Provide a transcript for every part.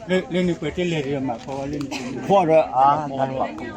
လၢန့ၣ်ပှဲၤတလဲၤဒီးမၤဖီဝဲလၢန့ၣ် ဖီဒီးအါ နမၤဖီ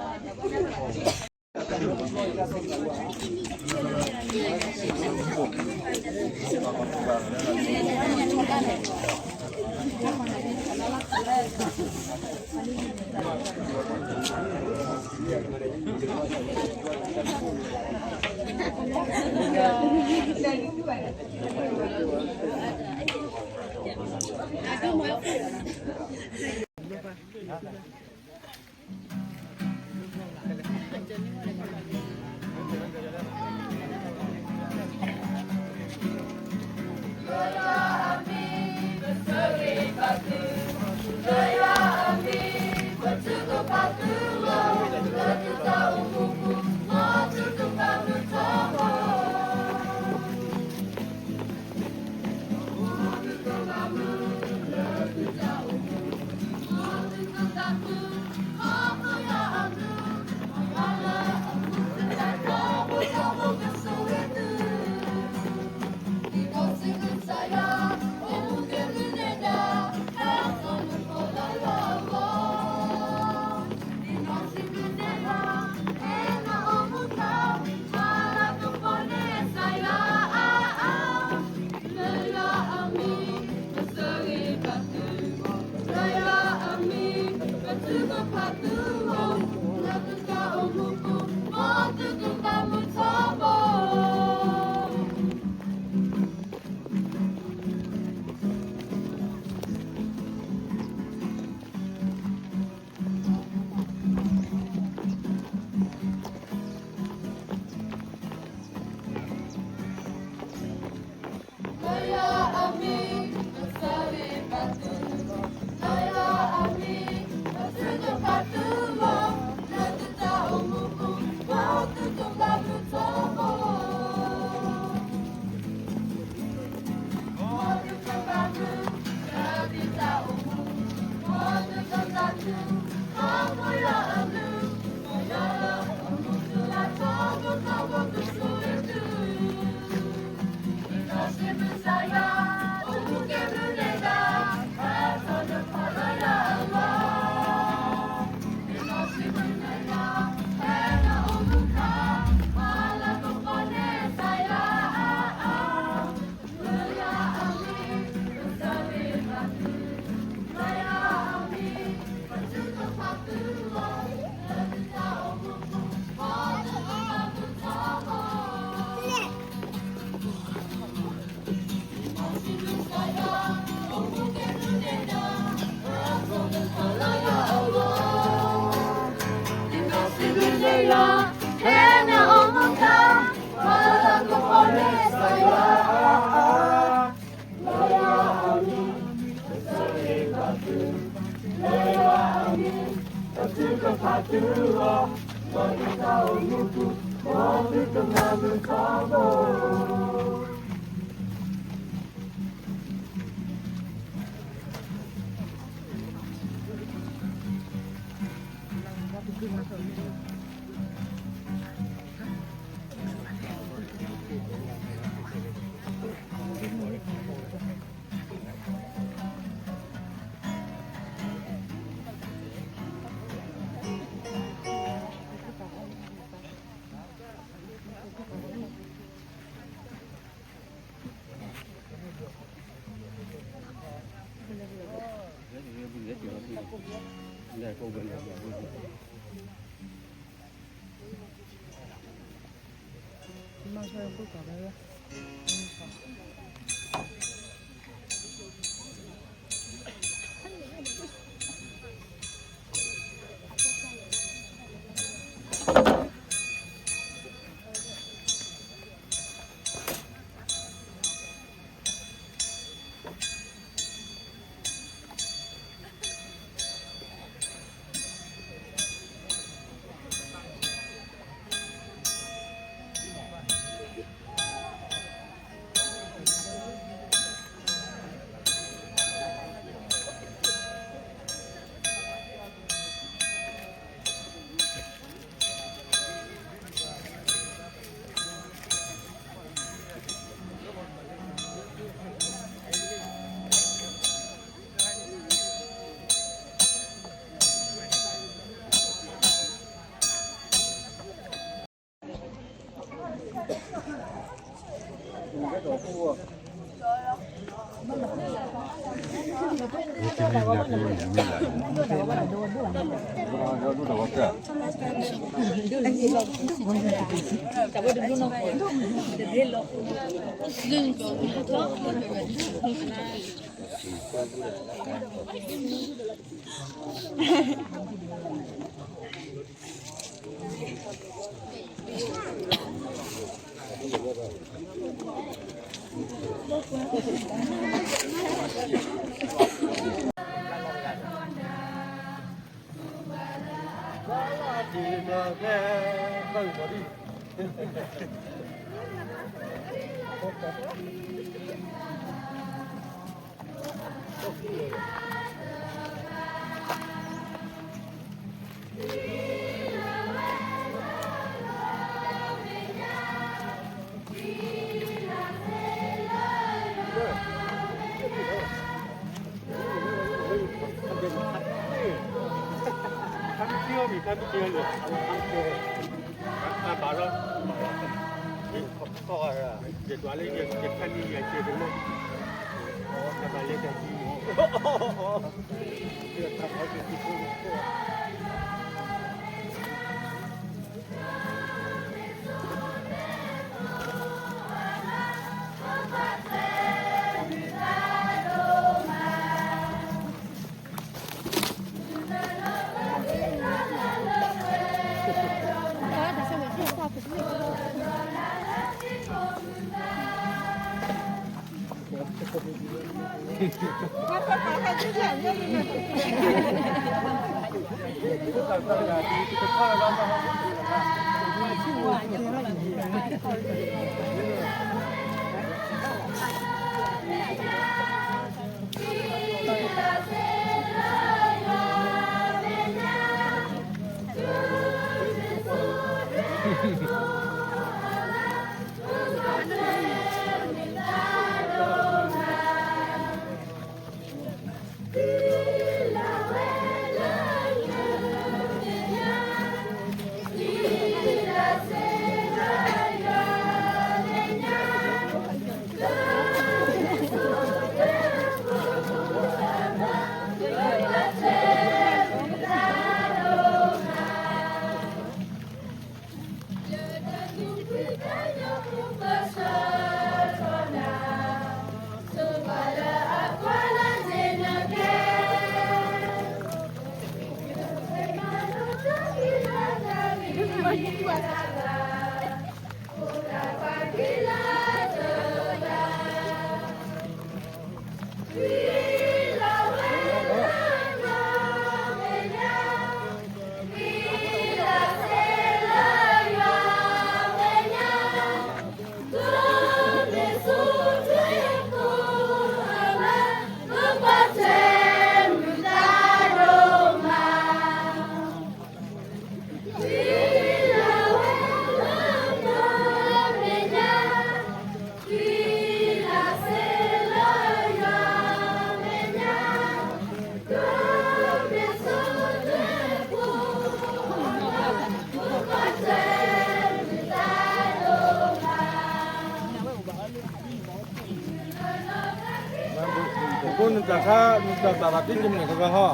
ပကိးနတၢ်ခါ နတၢ်သးဘၣ်တ့ၢ်ကမ့ၢ်ကဂၤဟီ.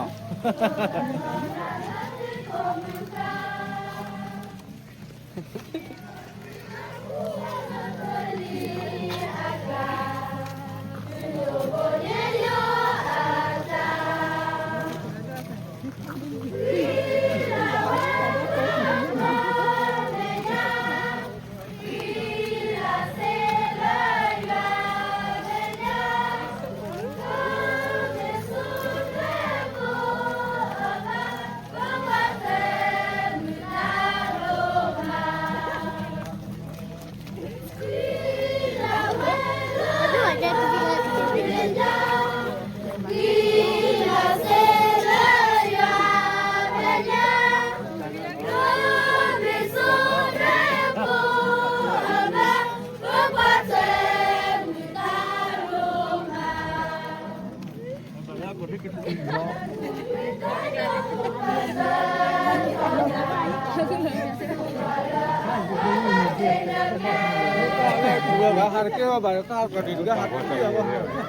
ဟးတကဲဘၣ် တၢ်ဟးကီးတံၢ်တကဟးကီးတံၢ်ဘၣ်.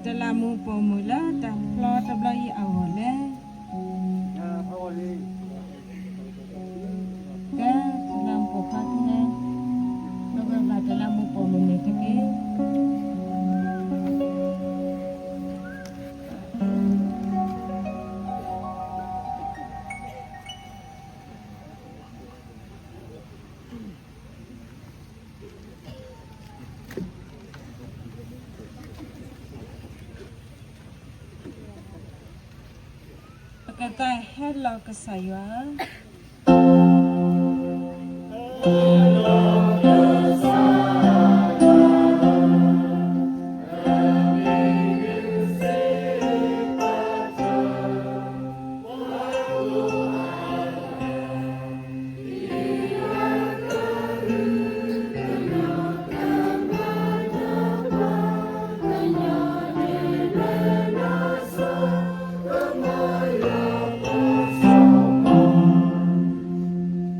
တလးမူးပိာ်မုၣ်လၢတၢ်ဖျီတဘျီအံၤအဂီၢ်လဲၣ်. ကဲ, တလးမူးပိာ်ခွါခံန့ၣ်, ပကဘၣ်တလးမူးပိာ်မုၣ်န့ၣ်တက့ၢ်. ပကသးဟဲလီၤကစၢ်ယွၤ.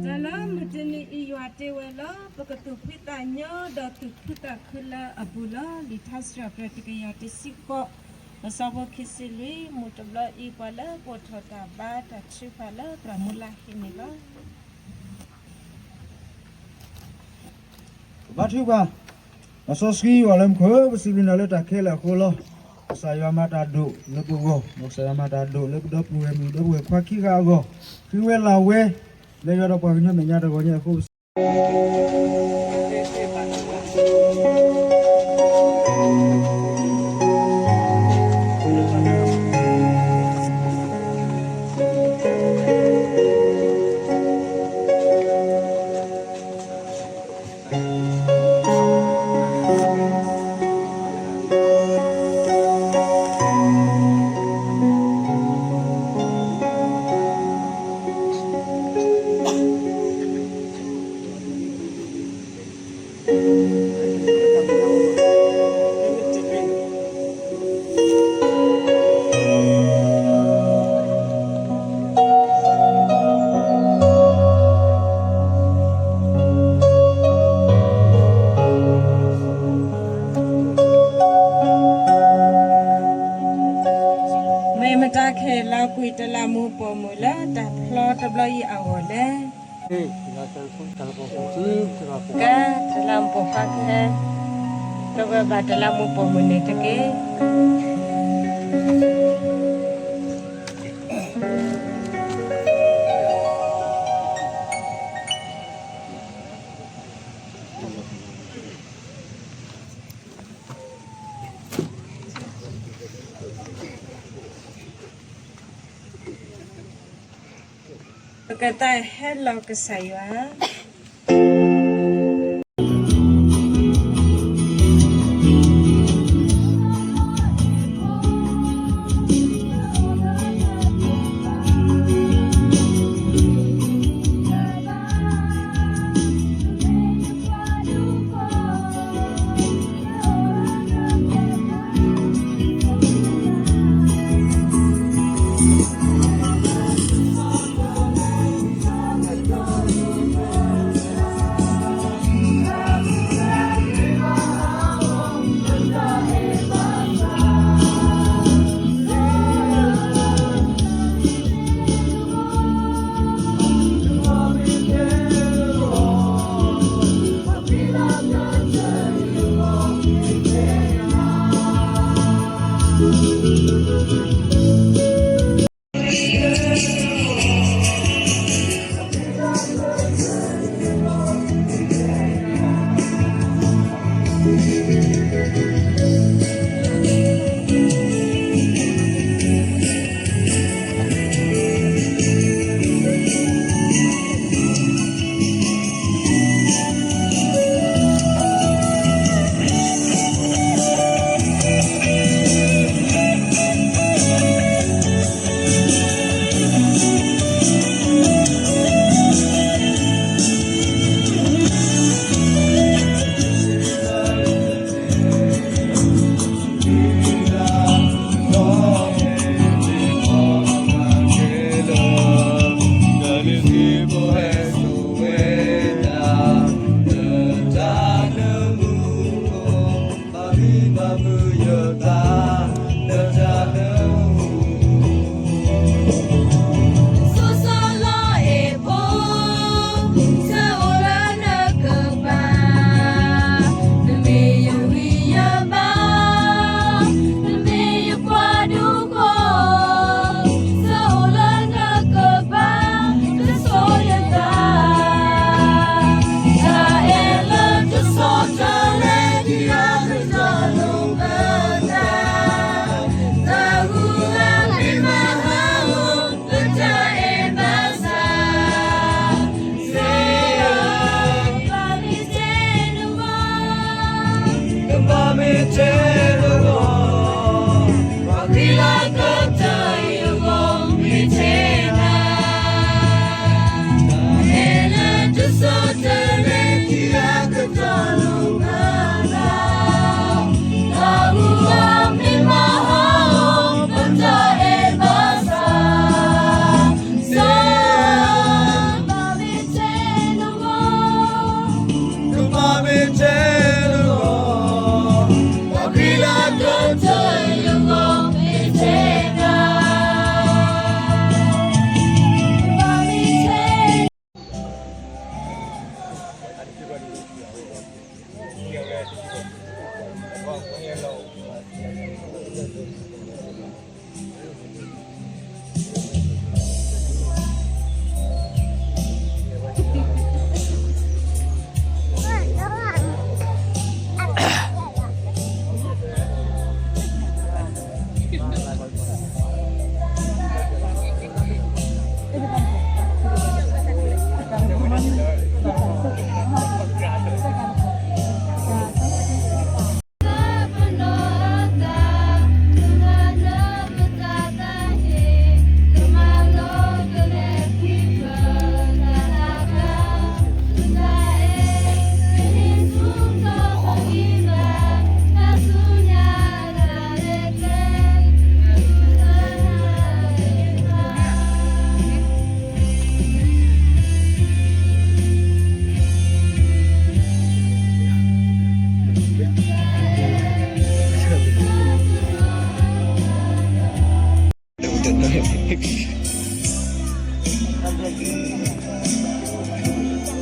တၢ်လၢမုၢ်တနံၤအံၤယွၤတ့ဝဲလီၤ. ပကသူၣ်ဖှံသးညီဒီးသူၣ်ခုသးခုလၢအပူၤလီၤ. လံာ်ထါစံးထီၣ်ပတြၢၤတကယၤတဆံဃိး, အဆၢဖိခံဆံလွံၢ်, မုၢ်တဘျီအံၤ ပှၤလၢပှဲၤထီၣ်တၢ်ဘါတၢ်ထုကဖၣ်လၢသရၣ်မုၢ်လၢ်ဟံးန့ၢ်လီၤ. ပဘါထုကဖၣ်. လံာ်စီဆှံယွၤလၢမူခိၣ်, ပစံးဘျုးနၤလၢတၢ်ခဲလၢာ်အဃိလီၤ. ကစၢ်ယွၤမၤတၢ်ဒိၣ်လၢပဂီၢ်, ဒီးကစၢ်ယွၤမၤတၢ်ဒိၣ်လၢပဒီပုၢ်ဝဲၢ်မုၣ်ဒီပုၢ်ဝဲၢ်ခွါခံဂၤအဂီၢ်, ဃ့ဝဲလၢ်ဝဲ, လၢယွၤဒီးပှၤကညီမဲာ်ညါတဂီၤညါအဃိ မ့ၢ်မတၤခဲလၢာ်ကွံာ်တလးမူးပိာ်မုၣ်လၢတၢ်ဖျီတဘျီအံၤအဂီၢ်လဲၣ်. ကဲ, တလးမူးပိာ်ခွါခဲ, ပကဘၣ်တလးမူးပိာ်မုၣ်န့ၣ်တက့ၢ်. ပကသးဟဲလီၤကစၢ်ယွၤ.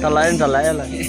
တလါအဲၣ် တလါအဲၣ်လီၤ.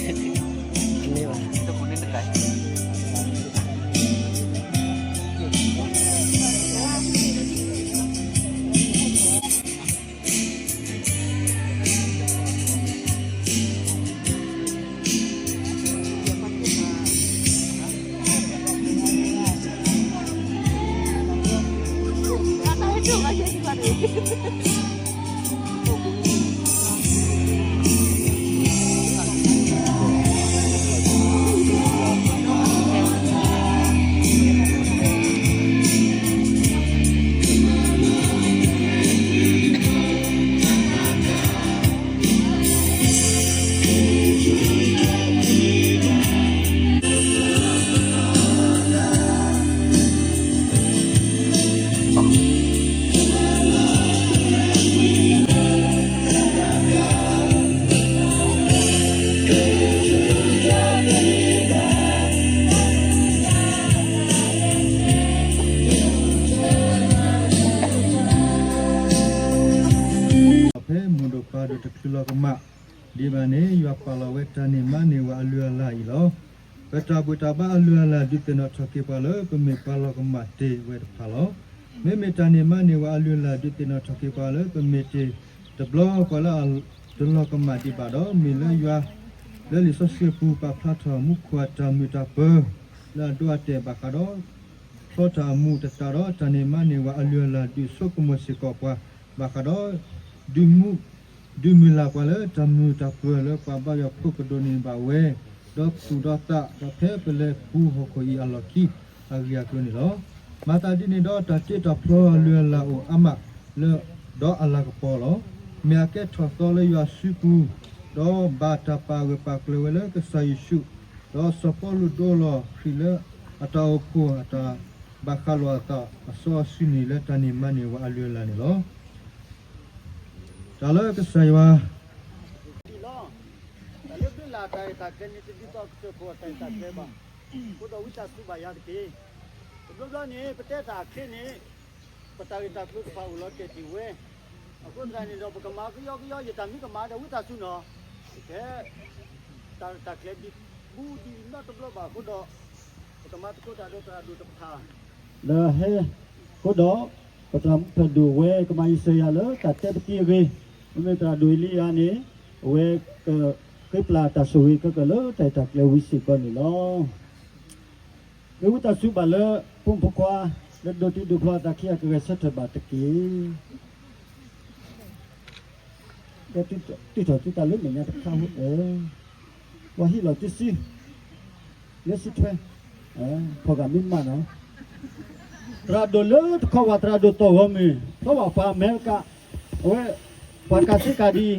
ဖဲမိၢ်ဒိၣ်ပၢ်ဒိၣ်တချုးလီၤကမၣ်ဒံးဘၣ်န့ၣ် ယွၤပာ်လီၤဝဲတၢ်န့ၢ်မါန့ၢ်ဝၤအလုၢ်အလၢ်အံၤလီၤ. ပတၢ်ဘူၣ်တၢ်ဘါအလုၢ်အလၢ် ဒုးသ့ၣ်နီၣ်ထီၣ်က့ၤပှၤလၢပမ့ၢ်ပှၤလီၤကမၣ်တ့ၢ်ဝဲတဖၣ်လီၤ. မ့မ့ၢ်တၢ်န့ၢ်မါန့ၢ်ဝၤအလုၢ်အလၢ် ဒုးသ့ၣ်နီၣ်ထီၣ်က့ၤပှၤလၢပမ့ၢ်တ့ၢ်တဘျီပှၤလၢအတလီၤကမၣ်ဒံးဘၣ်ဒီး မ့ၢ်လၢယွၤ လၢလံာ်စီဆှံပူၤ ပာ်ဖျါထီၣ်မူခိၣ်အတၢ်မုာ်တၢ်ပၢၤ လၢအဒိအတဲာ်ဘၣ်ဃးဒီး ဖျီတၢ်အမူးတတးဒီး တၢ်န့ၢ်မါန့ၢ်ဝၤအလုၢ်အလၢ် ဒုးဆိကမိၣ်စ့ၢ်ကီးပှၤ ဘၣ်ဃးဒီး ဒုးမုၢ် ဒုးမုၢ်လၢ်ပှၤလၢတၢ်မုာ်တၢ်ပၢၤလၢပှၤဘါယွၤဖိကဒိးန့ၢ်ဘၣ်ဝဲ ဒီးသူၣ်ဒီးသး ဒီးဖဲပလဲၤပူဟီၣ်ခိၣ်အံၤအလီၢ်ခံ အဂ့ၢ်အကျိၤန့ၣ်လီၤ. မၤသးဒ်န့ၣ်ဒီး တၢ်တ့တၢ်ဖျီအလုၢ်အလၢ်အိၣ်အါမးလၢ ဒီးအလၤကပီၤလီၤ. မ့ၢ်အကဲထီၣ်သီလၢယွၤစုပူၤ ဒီးဘၣ်တၢ်ပာ်ဂၢၢ်ပာ်ကျၢၤဝဲလၢကစၢ်ယ့ၣ်ၡူး, ဒီးစီၤပီလူးဒိလီၤခရံာ်လၢအတၢ်အိၣ်ဖှိၣ်အတၢ်ဘၣ်ဃးလိာ်အသး အစီအဆှံန့ၣ်လၢတၢ်န့ၢ်မါန့ၢ်ဝၤအလုၢ်အလၢ်န့ၣ်လီၤ. တၢ်လၢကစၢ်ယွၤ ဒ်လီၤ. တၢ်လၢဘျုးလၢ်တၢ်ရဲၣ်တၢ်ကျဲၤန့ၣ် တဒ်သိးကစၢၢ်ခိၣ်အတၢ်ရဲၣ်တၢ်ကျဲၤဘၣ်. အဃိဒီးဝံသးစူၤဘၣ်ယၤတက့ၢ်. တဘျီဘျီန့ၣ် ပတဲတၢ်အချ့န့ၣ် ပတၢ်ဂ့ၢ်တၢ်ကျိၤတဖၣ်အိၣ်လီၤတဲာ်တ့ၢ်ဝဲ. အဃိသတးန့ၣ်ဒီး ပကမၤကယီကယီ ယတၢ်မံကမၣ်ဒီးဝံသးစူၤနီၤ. ကဲ တၢ်ရဲၣ်တၢ်ကျဲၤဒ်ဘူးဒ်နီတဘျီဘၣ်အဃိဒီး ပကမၤသကိးတၢ်ဒီးသရၣ်ဒိၣ်တဖၣ် လၢဟဲ အဃိဒီး ပသရၣ်မုၣ်ဖျၢၣ်ဒိၣ်ဝဲ ကမၤအံၤစၢၤယၤလၢတၢ်တဲပတံအဂ့ၢ်, မ့မ့ၢ်သရၣ်ဒိၣ်အ့လံယၤန့ၣ် အဝဲက ဃ့ပျၢ်တၢ်ဆိၣ်ဂ့ၤခဲကၢၢ်လၢတၢ်ရဲၣ်တၢ်ကျဲၤဝံၤစ့ၢ်ကီးန့ၣ်လီၤ. မ့ၢ်ဝံသးစူၤဘၣ်လၢ ဖိမုၣ်ဖိခွါ လၢဒိးတံၢ်ဒိးဖျီအသးခံဂၤ ကဂဲၤဆၢထၢၣ်ဘၣ်တက့ၢ်. ကဲ တံၢ်ထီၣ်သုတၢ်လၢမဲာ်ညါတခါဧၢ, ပှၤဟ့ၣ်လီၤသုစု လၢစုထွဲ ဖီၣ်ဂၢၢ်မ့ၢ်မးနီၤ, သရၣ်ဒိၣ်လၢတခီဝဲ သရၣ်ဒိၣ်သီၣ်ဂီၤမုၢ် ဖျီဘၣ်ပှၤအမဲရကၤ, အဝဲ ပှၤကးစ့ကၤဒ်အံၤ,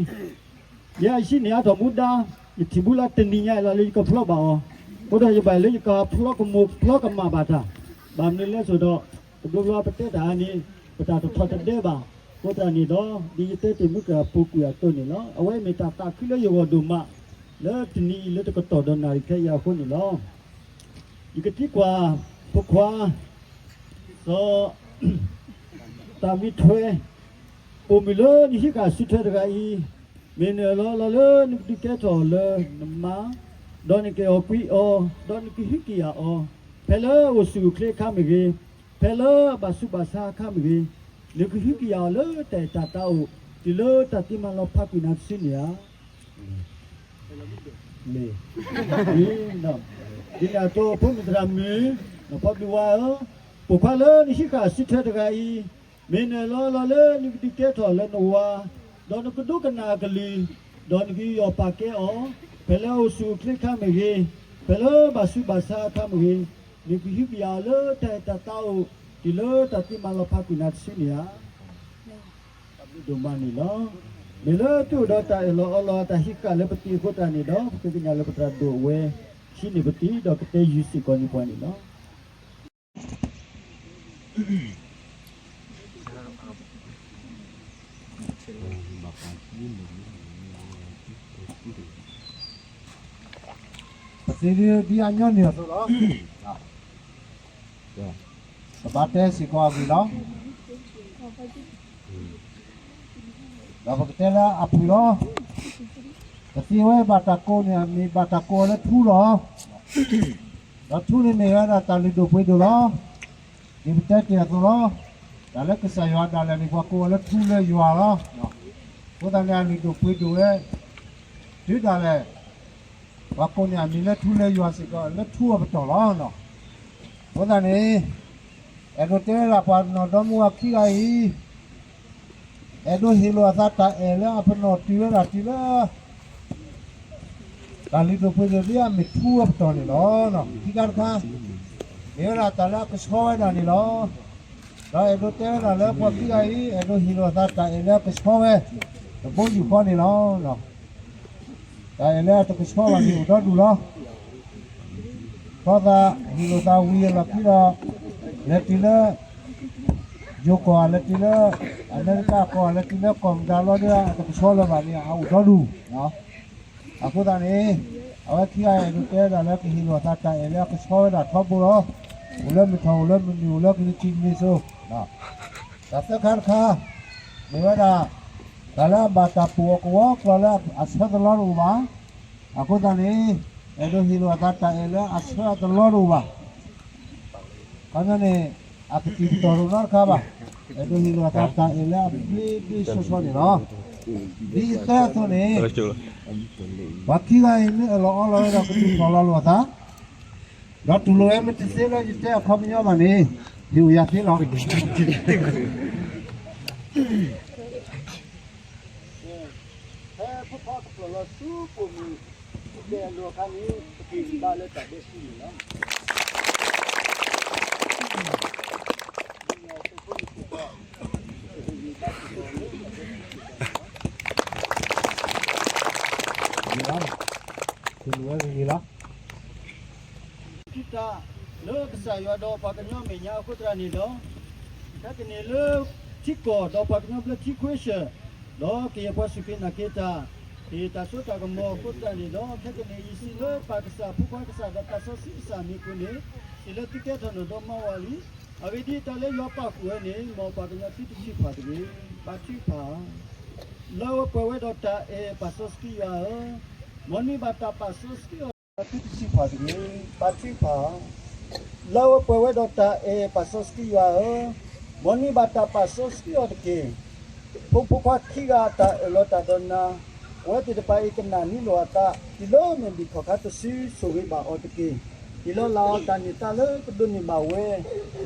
ယဲယဟံးန့ၢ်အါထီၣ်မူဒါ, ယထံၣ်ဘူးလၢတနံၤညါအံၤလီၤလၢယကဖျီဘၣ်အီၤ, အဃိဒီးယဘၣ်လၢယကဖျီကမူၣ်ဖျီကမၣ်ဘၣ်တၢ်, ဘၣ်မနုၤလဲၣ်ဆိဒီး တဘျီဘျီပတဲတၢ်အါန့ၣ် ပတၢ်တထီၣ်တဒဲဘၣ်, အဃိသတးန့ၣ်ဒီး ဒ်ယတဲတ့ၢ်မုၢ်ကၢ်ပူၤကွံာ်အသိးန့ၣ်လီၤ. အဝဲမ့ၢ်တၢ်သးခုလၢယဂီၢ်ဒိၣ်မး လၢတနံၤအံၤလၢတကတီၢ်ဒီးနၣ်ရံၣ်ခဲအံၤအဃိန့ၣ်လီၤ. ယကသံကွၢ် ဖိခွါ စီၤ သးမံထွဲ, ပိာ်မုၣ်လၢနဟံးဃာ်စုထွဲတဂၤအံၤ, မ့ၢ်နအၢၣ်လီၤလီၤလၢနကဒုးကဲထီၣ်လၢနမါ, ဒီးနကအဲၣ်အီၤကွံအီၤ, ဒီးနကဟုကယာ်အီၤ, ဖဲလၢအအိၣ်ဆူၣ်အိၣ်ချ့အခါမ့ၢ်ဂ့ၤ, ဖဲလၢအဘၣ်ဆူးဘၣ်ဆါအခါမ့ၢ်ဂ့ၤ, နကဟုကယာ်အီၤလၢတၢ်အဲၣ်တၢ်သးအိၣ် တုၤလၢတၢ်သံမၤလီၤဖးကွံာ်နၤတစုန့ၣ်ဧါ. မ့ၢ် ဒ်န့ၣ်အသိး ဖိမုၣ်သရၣ်မုၣ် နီၢ်ဖီဘံဝါဧၢ, ပိာ်ခွါလၢနဟံးဃာ်စုထွဲတဂၤအံၤ, မ့ၢ်နအၢၣ်လီၤလီၤလၢနကဒုးကဲထီၣ်လၢနဝၤ, ဒီးနကဒိကနၣ်အကလုၢ်, ဒီးနကအုၣ်အီၣ်ပာ်ကဲအီၤ, ဖဲလၢအအိၣ်ဆူၣ်အိၣ်ချ့အခါမ့ၢ်ဂ့ၤ, ဖဲလၢဘၣ်ဆူးဘၣ်ဆါအခါမ့ၢ်ဂ့ၤ, နကဟုကယာ်အီၤလၢတၢ်အဲၣ်တၢ်သးအိၣ် တုၤလၢတၢ်သံမၤလီၤဖးကွံာ်နၤတစုန့ၣ်ဧါ. ဒိၣ်မးန့ၣ်လီၤ. မ့ၢ်လၢသုအိၣ်ဒီးတၢ်အၢၣ်လီၤအီလီၤ တၢ်ဟံးဃာ်လၢပသံးအဃိသတးန့ၣ်ဒီး ပဃ့ကညးလၢပသရၣ်ဒိၣ်ဝဲ ဟံးန့ၢ်ပသံး ဒီးကတဲယုၢ်စ့ၢ်ကီးန့ၢ်ပှၤန့ၣ်လီၤ. ပသံးဒ်အညီနုၢ်အသိးလီၤ. ပဘၣ်တဲစ့ၢ်ကီးအဂ့ၢ်လီၤ. ဒီးပကတဲလၢအဖုၣ်လီၤ. ကသံၣ်ဝဲဘၣ်တၢ်ကိးန့ၣ် အမံၤဘၣ်တၢ်ကိးအီၤလၢထူလီၤ. ဒီးထူန့ၣ်မ့ၢ်ဝဲဒၣ်တၢ်လုၢ်ဒိၣ်ပှ့ၤဒိၣ်လီၤ. ဒ်ပတဲတ့ၢ်အသိးလီၤ. တၢ်လၢကစၢ်ယွၤဒၣ်လဲာ်န့ၣ် ပှၤကိးအီၤလၢထူလၢယွၤလီၤ. အဃိသတးန့ၣ် အလုၢ်ဒိၣ်ပှ့ၤဒိၣ်ဝဲ တုၤဒၣ်လဲာ် ပှၤကိးန့ၢ်အမံၤလၢထူလၢယွၤစ့ၢ်ကီး လၢထူအပတီၢ်လီၤ. အဃိသတးန့ၣ် အဲၣ်ဒိးတဲဝဲဒၣ်ပှၤနီၢ်ဒီမါဝၤခံဂၤအံၤ အဲၣ်ဒိးဟ့ၣ်လိာ်အသးတၢ်အဲၣ်လၢအပနီၣ်တုၤဝဲဒၣ်တုၤလၢ တၢ်လုၢ်ဒိၣ်ပှ့ၤဒိၣ်လၢအမ့ၢ်ထူအပတီၢ်န့ၣ်လီၤ. ခံခါတခါ မ့ၢ်ဝဲဒၣ်တၢ်လၢအကဆှီဝဲဒၣ်န့ၣ်လီၤ. ဒီးအဲၣ်ဒိးတဲဝဲဒၣ်လၢပှၤခံဂၤအံၤ အဲၣ်ဒိးဟ့ၣ်လိာ်အသးတၢ်အဲၣ်လၢအကဆှီဝဲ တဘိယူၢ်ဃီန့ၣ်လီၤ. တၢ်အဲၣ်လၢအတကဆှီဘၣ်န့ၣ်အိၣ်ဒီဒူၣ်လီၤ. ခီသးဟ့ၣ်လိာ်သးဝံၤအလီၢ်ခံဒီး လဲၤတုၤလၢ ယိၤကီၢ် လဲၤတုၤလၢ အမဲရကၤကီၢ် လဲၤတုၤလၢကီၢ်မတၤလီၤဒီး အတကဆှီလၢၤဘၣ်န့ၣ် အအိၣ်ဒီဒူၣ် အဃိသတးန့ၣ် အဝဲခံဂၤအဲၣ်ဒိးတဲဒၣ်လၢကဟ့ၣ်လိာ်အသးတၢ်အဲၣ်လၢအကဆှီဝဲဒၣ်ထီဘိလီၤ. အိၣ်လၢမုၢ်ထီၣ် အိၣ်လၢမုၢ်နုာ် အိၣ်လၢကလံၤထံးကလံၤစိး တၢ်သၢခါတခါ မ့ၢ်ဝဲဒၣ် တၢ်လၢအဘၣ်တၢ်ပိာ်အီၤကဝီၤကျီၢ်လၢအဆၢတလီတအိၣ်ဘၣ်. အဃိသတးန့ၣ် အဲၣ်ဒိးဟ့ၣ်လိာ်အသးတၢ်အဲၣ်လၢအဆၢအတလီတအိၣ်ဘၣ်. ခီပညီန့ၣ် အကတံာ်ကတီၤတအိၣ်နီတခါဘၣ်. အဲၣ်ဒိးဟ့ၣ်လိာ်အသးတၢ်အဲၣ်လၢအဘျ့ဘျ့ဆှီဆှီန့ၣ်လီၤ. ဒ်ယတဲအသိးန့ၣ် ပှၤခံဂၤအံၤမ့ၢ်အၢၣ်လီၤအီလီၤဝဲဒီးကတူၢ်ထီၣ်လီၤလိာ်အသး ဒီးတူၢ်လိာ်ဝဲမ့ၢ်တသ့လၢယတဲအခီပညီဘၣ်န့ၣ် ဟ့ၣ်အိၣ်ယၤသ့လီၤ. ဖဲဖိဖီတဖျၢၣ်လီၤဆူပိာ်မုၣ် ဒဲးအလိၤအခါန့ၣ် ပက့ၤဘၣ်လၢတၢ်ဒဲးဆူန့ၣ်လီၤ. ဂ့ၤလီၤ, သုလူၤဝဲဂ့ၤဂ့ၤလီၤ. ထံတၢ်လၢကစၢ်ယွၤဒီးပှၤကညီမဲာ်ညါအဃိသတးန့ၣ်ဒီး, ခဲကနံၣ်လၢထံကီၢ်ဒီးပှၤကညီဘျၢထံခွ့ဆၢၣ်, ဒီးကယဲၢ်ပှၤစူၢ်က့ၤနာ်က့ၤတၢ်, ဟ့ၣ်တၢ်စိတၢ်ကမီၤအဃိသတးန့ၣ်ဒီး, ခဲကနံၣ်အံၤစံးလၢပၢ်ကစၢ်, ဖိခွါကစၢ်ဒီးသးစီဆှံကစၢ်မံၤအပူၤန့ၣ်, စံးလၢသုကဲထီၣ်နီၢ်ဒီမါဝၤလံ. အဂ့ၢ်ဒ်အံၤ, တၢ်လၢယွၤပာ်ဃုာ်ဝဲန့ၣ်, မ်ပှၤကညီသုတထံၣ်ဖးတဂ့ၤ, ဘါထုကဖၣ်. လၢအဝဲပှဲၤဝဲဒီးတၢ်အဲၣ်ပၢ်စီဆှံယွၤဧၢ, မ်နံၤဘၣ်တၢ်ပာ်စီဆှံအီၤ, သုတထံၣ်ဖးတဂ့ၤ, ဘါထုကဖၣ်. လၢအဝဲပှဲၤဝဲဒီးတၢ်အဲၣ်ပၢ်စီဆှံယွၤဧၢ, မ်နံၤဘၣ်တၢ်ပာ်စီဆှံအီၤတက့ၢ်. ဖိဖိခွါခံဂၤအတၢ်အၢၣ်လီၤတၢ်ဒီးနၤ, အဝဲသ့ၣ်တဖၣ်အံၤကနၣ်န့ၢ်လိာ်အသး, တုၤလၢမဲာ်ဘျီၣ်ခီၣ်ခါတစု, ဆိၣ်ဂ့ၤဘၣ်အီၤတက့ၢ်. ဟ့ၣ်လီၤလၢအီၤတၢ်န့ၢ်သါလၢကဒိးန့ၢ်ဘၣ်ဝဲ,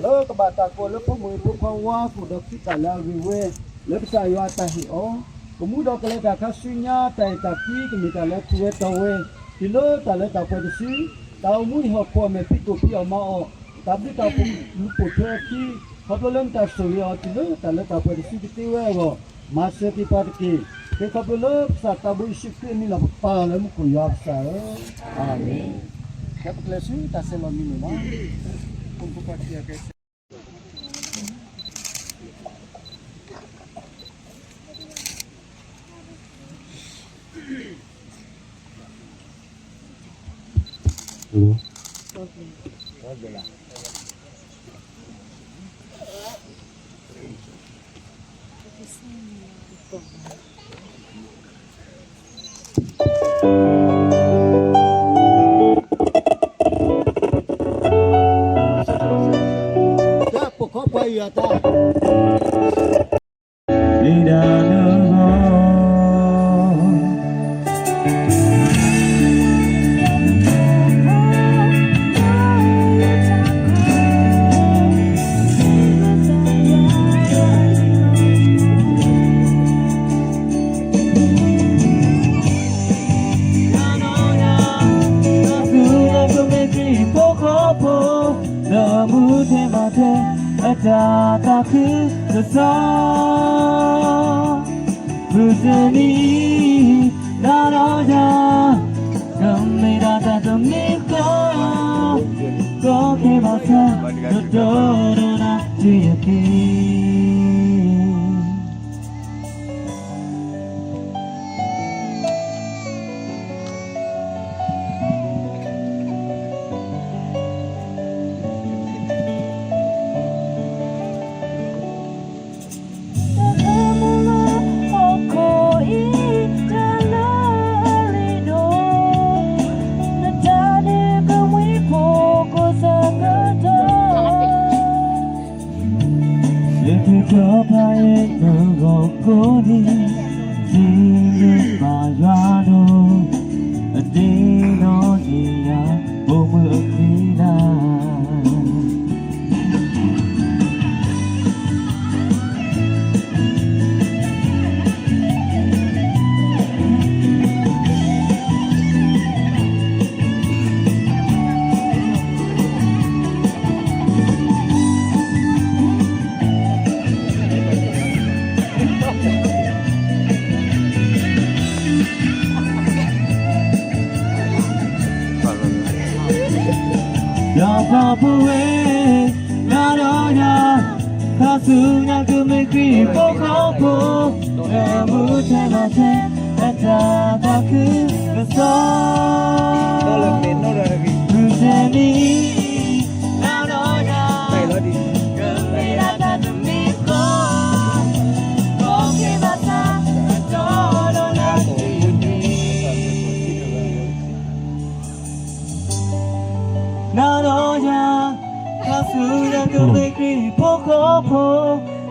လၢကဘၣ်တၢ်ကိးလၢဖိမုၣ်ဖိခွါဝါအသိးဒီး သုးတၢ်လၢအဂ့ၤဝဲ, လၢကစၢ်ယွၤအတၢ်ဟ့ၣ်အီၤ, ကမူဒီးကလဲၤတၢ်ခါဆူညါ, တၢ်အဲၣ်တၢ်ကွံကမ့ၢ်တၢ်လၢအထူးဝဲတီဝဲ, တုၤလၢတၢ်လၢတၢ်ပှဲၤတစု, တၢ်အိၣ်မူဟံၣ်ဟီၣ်ခိၣ်အမဲာ်ဖံးကိာ်ဖံးအီၣ်မၤအီၣ်, တၢ်ဘျုးတၢ်ဖှိၣ်လူၤပိာ်ထွဲအခံ, ခီဖျိလၢနတၢ်ဆိၣ်ဂ့ၤအီၤတုၤလၢတၢ်လၢတၢ်ပှဲၤတစုကသ့ဝဲအဂီၢ်, မၤစၢၤက့ၤပှၤတက့ၢ်. ဃ့ခီဖျိလၢပကစၢ်သးဘိယ့ၣ်ၡူးခရံာ်အမံၤလီၤပပၢ်လၢမူခိၣ်ယွၤပကစၢ်ဧၢ, အၤမ့ၣ်. ကဲပကျဲၤဆူတၢ်ဆဲးလီၤမံၤန့ၣ်လီၤ. ဒီးပှၤပဝဲ နၤဒီးယၤ ခါဆူညါကမ့ၢ်ခရံာ်ဖိဃီဖိ လၢမူထဲမၤထဲ အတၢ်သးခုကစီၣ် မုၢ်တနံၤအံၤ နၤဒီးယၤ ကမ့ၢ်ဒၣ်တၢ်တမံၤဃီ ကီၢ်က့ၤဘၣ်ဆၣ် ကတီၢ်ဒီးနၤ နၤဒီးယၤ ခါဆူညါကမ့ၢ်ခရံာ်ဖိဃီဖိ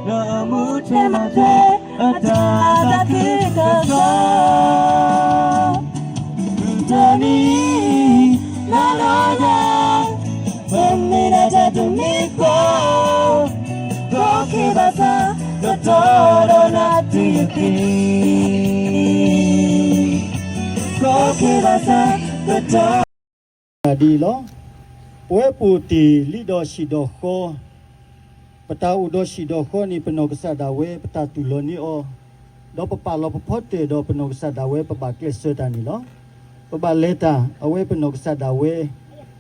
လၢအမူထဲမၤထဲ အတၢ်သးခုကစီၣ် မုၢ်တနံၤအံၤ နၤဒီးယၤ ကမ့ၢ်ဒၣ်တၢ်တမံၤဃီ ကီၢ်က့ၤဘၣ်ဆၣ် ကတီၢ်ဒီးနၤတုၤယက့ၤ ကီၢ်က့ၤဘၣ်ဆၣ် ကတီၢ် ဒ်အံၤလီၤ. ပဝဲပအိၣ်တ့ၢ်လံဒီးဟံၣ်ဒီးဃီ, ပတၢ်အိၣ်ဒီးဟံၣ်ဒီးဃီန့ၣ် ပနီၢ်ကစၢ်ဒၣ်ဝဲ ပတၢ်တူၢ်လိာ်န့ၢ်အီၤ, ဒီးပပာ်လီၤပဖီတၢၣ်ဒီးပနီၢ်ကစၢ်ဒၣ်ဝဲ ပဘၣ်ကျဲးစၢးတၢ်န့ၣ်လီၤ. ပဘၣ်လဲၤတၢ် အဝဲပနီၢ်ကစၢ်ဒၣ်ဝဲ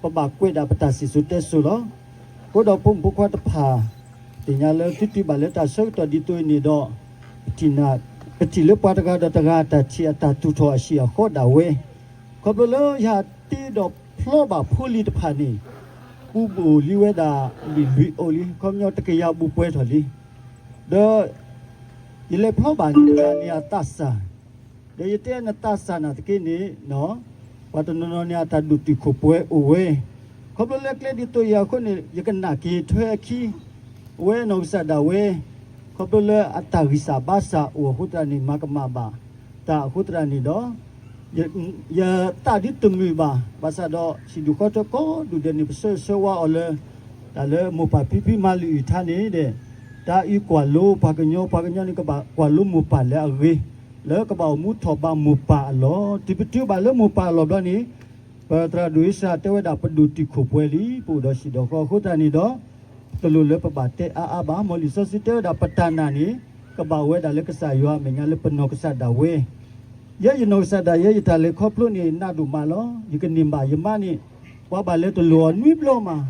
ပဘၣ်ကွဲးဒၣ်ပတၢ်စံၣ်စိၤတဲစိၤလီၤ. အဃိဒီးဖိမုၣ်ဖိခွါတဖၣ် သ့ၣ်ညါလၢသုတုၤဘၣ်လၢတၢ်ဆၢကတီၢ်ဒ်သိးအံၤန့ၣ်ဒီး ပထံၣ်လၢပှၤတဂၤဒီးတဂၤ တၢ်ထံၣ်အတၢ်သူၣ်ထီၣ်အဟံၣ်အဃီဒၣ်ဝဲ, ခီဖျိလၢယဟးတ့ဒီးဖျီဘၣ်ဖိလံၤတဖၣ်န့ၣ် ပူၤဘၣ်လံဝဲဒၣ်လွံၢ်အိၣ်လံ, ခီပညီတကယၤဘူးပှဲၤထီၣ်လံ. ဒီး ယလဲၤဖျီဘၣ်န့ၣ်တဂၤန့ၣ်အသးစၢ်, ဒီးယတဲနသးစၢ်နာ်သက့န့ၣ် ပှၤတနီၤနီၤန့ၣ်အတၢ်ဒိၣ်တုာ်ခိၣ်ပှဲၤအိၣ်ဝဲ, ခီဖျိလၢကျဲဒ်သိးယၤအဃိန့ၣ် ယကနၣ်က့ၤထွဲအခံ အဝဲနီၢ်ကစၢ်ဒၣ်ဝဲ, ခီဖျိလၢအတၢ်ဂံၢ်စၢ်ဘါစၢ်အိၣ်အဃိသတးန့ၣ် မၤကမၣ်ဘၣ်တၢ်အဃိသတးန့ၣ်ဒီး ယသးဒ်တမုာ်ဘၣ်, ဘၣ်ဆၣ်ဒီးဟံၣ်ဒူၣ်ဃီထၢကီဒူၣ်ဒဲးန့ၣ် ပဆၢဂ့ၤဆၢဝါအီၤလၢ တၢ်လၢမိၢ်ပၢ်ဖံဖုမၤလၢအုၣ်ထါန့ၣ်ဒီး တၢ်အုၣ်ကွၢ်လိပှၤကညီ, ပှၤကညီန့ၣ်ကဘၣ်ကွၢ်လိမိၢ်ပၢ်လၢအဂ့ၤ, လၢကဘၣ်အိၣ်မူထီၣ်ဘးမိၢ်ပၢ်အလီၢ်, တုၤပတုၤဘၣ်လၢမိၢ်ပၢ်အလီၢ်ဘျီန့ၣ် ပသရၣ်ဒိၣ်အ့ၡါတဲဝဲဒၣ် ပဒိၣ်တုာ်ခိၣ်ပှဲၤလံ, ပအိၣ်ဒီးဟံၣ်ဒီးဃီအဃိသတးန့ၣ်ဒီး တလိၣ်လၢပဘၣ်တဲအါအါဘၣ်. မ်လံာ်စီဆှံတဲဝဲဒၣ်ပတၢ်နာ်န့ၣ် ကဘၣ်ဝဲဒၣ်လၢကစၢ်ယွၤအမဲာ်ညါလၢပနီၢ်ကစၢ်ဒၣ်ဝဲ ယဲယနီၢ်ကစၢ်ဒၣ်ယဲ ယတၢ်လဲၤခီဖျိန့ၣ် နးဒိၣ်မးလီၤ. ယကန့ၢ်ဘၣ်ယမါန့ၣ် ပှၤဘၣ်လဲၤတလိၣ်အီၤနွံဘျီမး,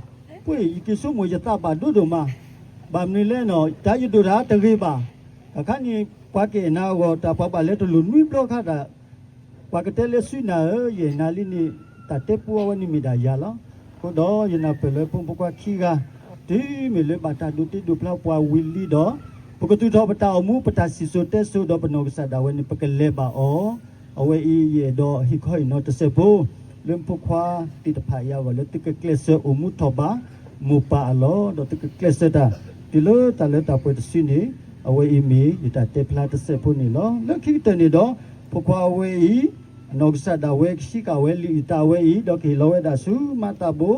ပှ့ၤယက့ၤဆိကမိၣ်ယသးဘၣ်ဒိဒိၣ်မး, ဘၣ်မနုၤလဲၣ်နီၤ တၢ်ယဒိၣ်တၢ်တဂ့ၤဘၣ်, တၢ်ခါန့ၣ် ပှၤကအဲၣ်နၤအဂီၢ် တၢ်ပှၤဘၣ်လဲၤတလိၣ်နွံဘျီခါတၢ် ပှၤကတဲလၢစုနၤဧၢ, ယအဲၣ်နၤလံန့ၣ် တၢ်တဲပူအဝဲန့ၣ်မ့ၢ်ဒၣ်ယၤလီၤ. အဃိဒီးယနၢ်ပၢၢ်လၢဖိမုၣ်ဖိခွါခံဂၤ တုၤမ့ၢ်လၢဘၣ်တၢ်ဒိးတ့ဒိးဖျါပှၤဝံၤလံဒီး ပကသူၣ်ထီၣ်ပတၢ်အိၣ်မူ ပတၢ်စံၣ်စိၤတဲစိၤဒီးပနီၢ်ကစၢ်ဒၣ်ဝဲန့ၣ် ပကလဲၤဘၣ်အီၤ, အဝဲအံၤယအဲၣ်ဒိးဟ့ၣ်ခီဟ့ၣ်နီၤတစဲးဖိ လၢဖိခွါသ့ၣ်တဖၣ်အံၤအဂီၢ် လၢသုကကျဲးစၢးအိၣ်မူထီၣ်ဘး မိၢ်ပၢ်အလီၢ် ဒီးသုကကျဲးစၢးတၢ် တုၤလၢတၢ်လၢတၢ်ပှဲၤတစုန့ၣ် အဝဲအံၤမ့ၢ်ယတၢ်တဲဖျါတစဲးဖိန့ၣ်လီၤ. လၢခံကတၢၢ်န့ၣ်ဒီး ဖိခွါအဝဲအံၤ အနီၢ်ကစၢ်ဒၣ်ဝဲကဆံးကၣ်ဝဲလံာ်အုၣ်သးဝဲအံၤ ဒီးကဟ့ၣ်လီၤဝဲဒၣ်ဆူမၤသးဘိ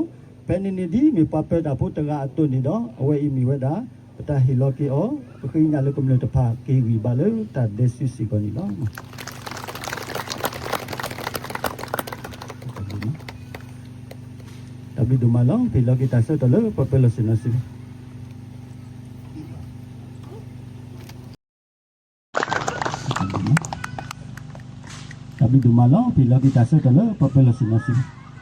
ဖဲန့ၣ်န့ၣ်ဒ်မ့ၢ်ပှၤပၢတၢ်ဖိတဂၤအသိးန့ၣ်ဒီး အဝဲအံၤမ့ၢ်ဝဲဒၣ် ပတၢ်ဟ့ၣ်လီၤက့ၤအီၤ ပဃ့ကညးလၢကမျၢၢ်တဖၣ်က့ၤဂံၢ်ဘါလၢတၢ်ဒဲးစုစ့ၢ်ကီးန့ၣ်လီၤ. တၢ်ဘျုးဒိၣ်မးလီၤ. ပဟ့ၣ်လီၤက့ၤတၢ်ဆၢကတီၢ်လၢပှၤပၢၤလီၢ်ဆ့ၣ်နီၤစု တၢ်ဘျုးဒိၣ်မးလီၤ. ပဟ့ၣ်လီၤက့ၤတၢ်ဆၢကတီၢ်လၢပှၤပၢၤလီၢ်ဆ့ၣ်နီၤစုမ့ၢ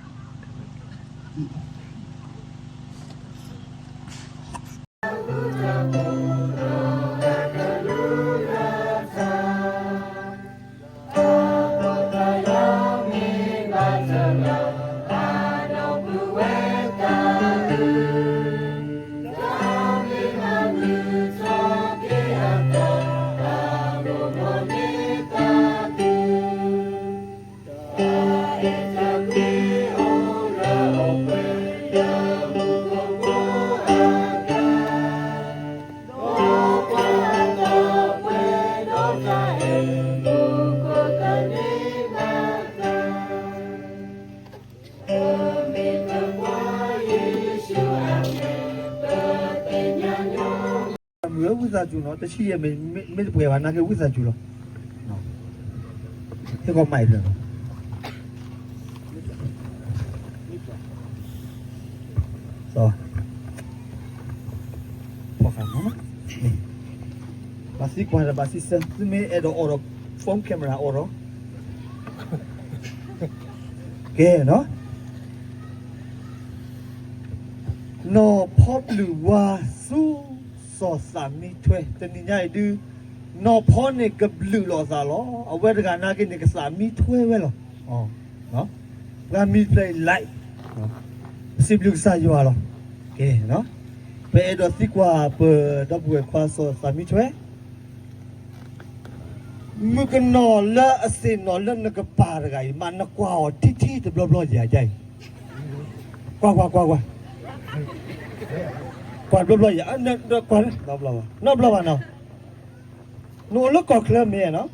်ဝံသးစူၤနီၤ တဆံယဲၢ်မ့ၢ်တပှဲၤဘၣ် နာ်က့ဝံသးစူၤလီၤ. ဟဲကီးမးအံၤဖျၢၣ်လီၤ. ဘၣ်သံကွၢ်ဒီးဘၣ်သံဆၢ သုမ့ၢ်အဲၣ်ဒိးအီၣ်ဒီး phone camera အီၣ်ဒီး ကဲနီၤ. နီၢ်ဖီပျုၢ်ဝါဆူ စီၤသးမံထွဲ တနံၤညါအံၤဒုး နီၢ်ဖီန့ၣ်ကဘျုးလိာ်သးလီၤ. အဝဲတဂၤနာ်က့န့ၣ် ကသးမံထွဲဝဲလီၤ. ပှၤမံဖျဲး like စံးဘျုးကစၢ်ယွၤလီၤ. ပအဲၣ်ဒိးသံကွၢ်ပဒီပုၢ်ဝဲၢ်ခွါစီၤသးမံထွဲ မုၣ်ကနီၤလၢအဆ့ၣ်နီၤလၢနကပၤတဂၤအံၤ မ့ၢ်နကွၢ်အီၤထံထံတဘျီဘျီယၤအံၤ, ကွၢ်ကွၢ်ကွၢ်ကွၢ်, ကွၢ်တဘျီဘျီယၤ, ကွၢ်, နီတဘျီဘၣ်နီၤ, နအိၣ်လၢကီၢ်ချၢမ့ၢ်နီၤ, န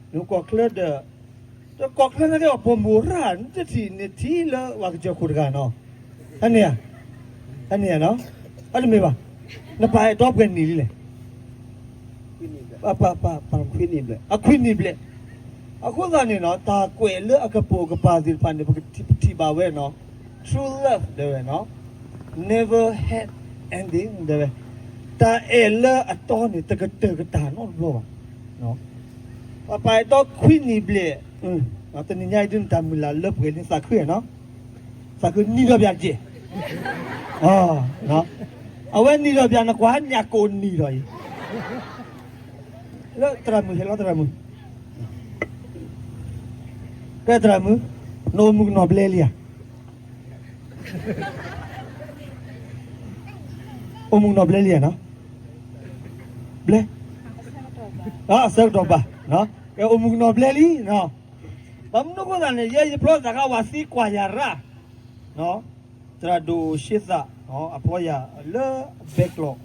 အိၣ်ကီၢ်ချၢဒီး, ဒီးကီၢ်ချၢနာ်က့အီၤပိာ်မုၣ်ရၣ် နတထံၣ်န့ၣ်ထံလၢပှၤကစၢၢ်ခိၣ်တဂၤနီၤ, တန့ၢ်ဧါ, တန့ၢ်ဧါနီၤ, အတမ့ၢ်ဘၣ်, နပာ်အဲၣ်တီပှဲၤနံၣ်လံလဲၣ် ပပပပခွံနံၣ်ဘျဲၣ်, အခွံနံၣ်ဘျဲၣ်, အဃိသတးန့ၣ်နီၤ တၢ်ကွဲးလၢအကပိာ်ကပၤသ့ၣ်တဖၣ်န့ၣ် ပကထံၣ်ဘၣ်ဝဲနီၤ, true love တဲဝဲနီၤ, never had ending တဲဝဲ, တၢ်အဲၣ်လၢအတီန့ၣ် တကတၢၢ်ကတၢၢ်နီတဘျီဘၣ်, ပပာ်အဲၣ်တီခွံနံၣ်ဘျဲၣ်, တနံၤညါအံၤဒုးနတၢ်မုၢ်လၢ်လၢပှဲၤန့ၣ်သးခုနီၤ သးခုနံၤဒီးပၠးတက့ၢ်, အဝဲနံၤဒီးပၠးနကွၢ်ညၣ်ကိးနံၤဒီးအံၤ, လၢသရၣ်မုၣ်ဟဲလီၤသရၣ်မုၣ်, ကဲသရၣ်မုၣ်, နအိၣ်မုၣ်ကနီၤဘျဲလံဧါ, အိၣ်မုၣ်ကနီၤဘျဲလံဧါနီၤ, ဘျဲ, အဆၢကတီၢ်ဘၣ်, ကဲအိၣ်မုၣ်ကနီၤဘျဲလံနီၤ, ဘၣ်မနုၤအဃိသတးန့ၣ် ယဲယဖျီသးခါဝဲသံကွၢ်ယၤရၣ် သရၣ်ဒိၣ်ရှ့သး, အဖျီယၤလၢဘဲကျိး,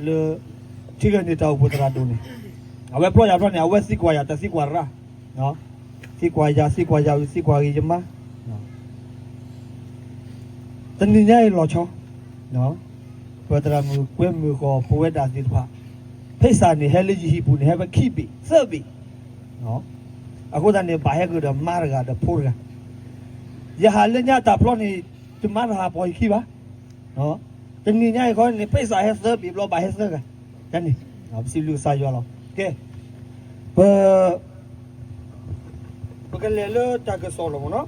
လၢ ထံဂဲၤန့ၣ်တၢ်အိၣ်ဖှိၣ်သရၣ်ဒိၣ်န့ၣ်, အဝဲဖျီယၤဖျီန့ၣ် အဝဲသံကွၢ်ယၤတၢ်သံကွၢ်ရၣ်, သံကွၢ်ယၤ သံကွၢ်ယၤအု သံကွၢ်ဂ့ၤယမါ, တနံၤညါအံၤလီၤဆီ, ပသရၣ်မုၣ်ကွဲမုၣ်ဃီၤပဝဲဒၣ်သ့ၣ်တဖၣ်, ဖဲစးန့ၣ် ဟဲလၢယဟံၣ်ပူၤန့ၣ် ဟဲဝဲခံဘ့ၣ်သၢဘ့ၣ်, အဃိသတးန့ၣ် ဘၣ်ဟဲကဒီးမါတဂၤဒီးဖိတဂၤ, ယဟးလၢညါတၢ်ဖျီန့ၣ် ယမါတဟးပိာ်ယခံဘၣ်, တနံၤညါအံၤခီန့ၣ် ဖဲစးဟဲသၢဘ့ၣ်ဘျီဘၣ်ဟဲသၢဂၤ, န့ၣ်, ပစံးဘျုးကစၢ်ယွၤလီၤ. ကဲ, ပ ပကလဲၤလၢတၢ်ကစီၣ်လီၤမ့ၢ်နီၤ,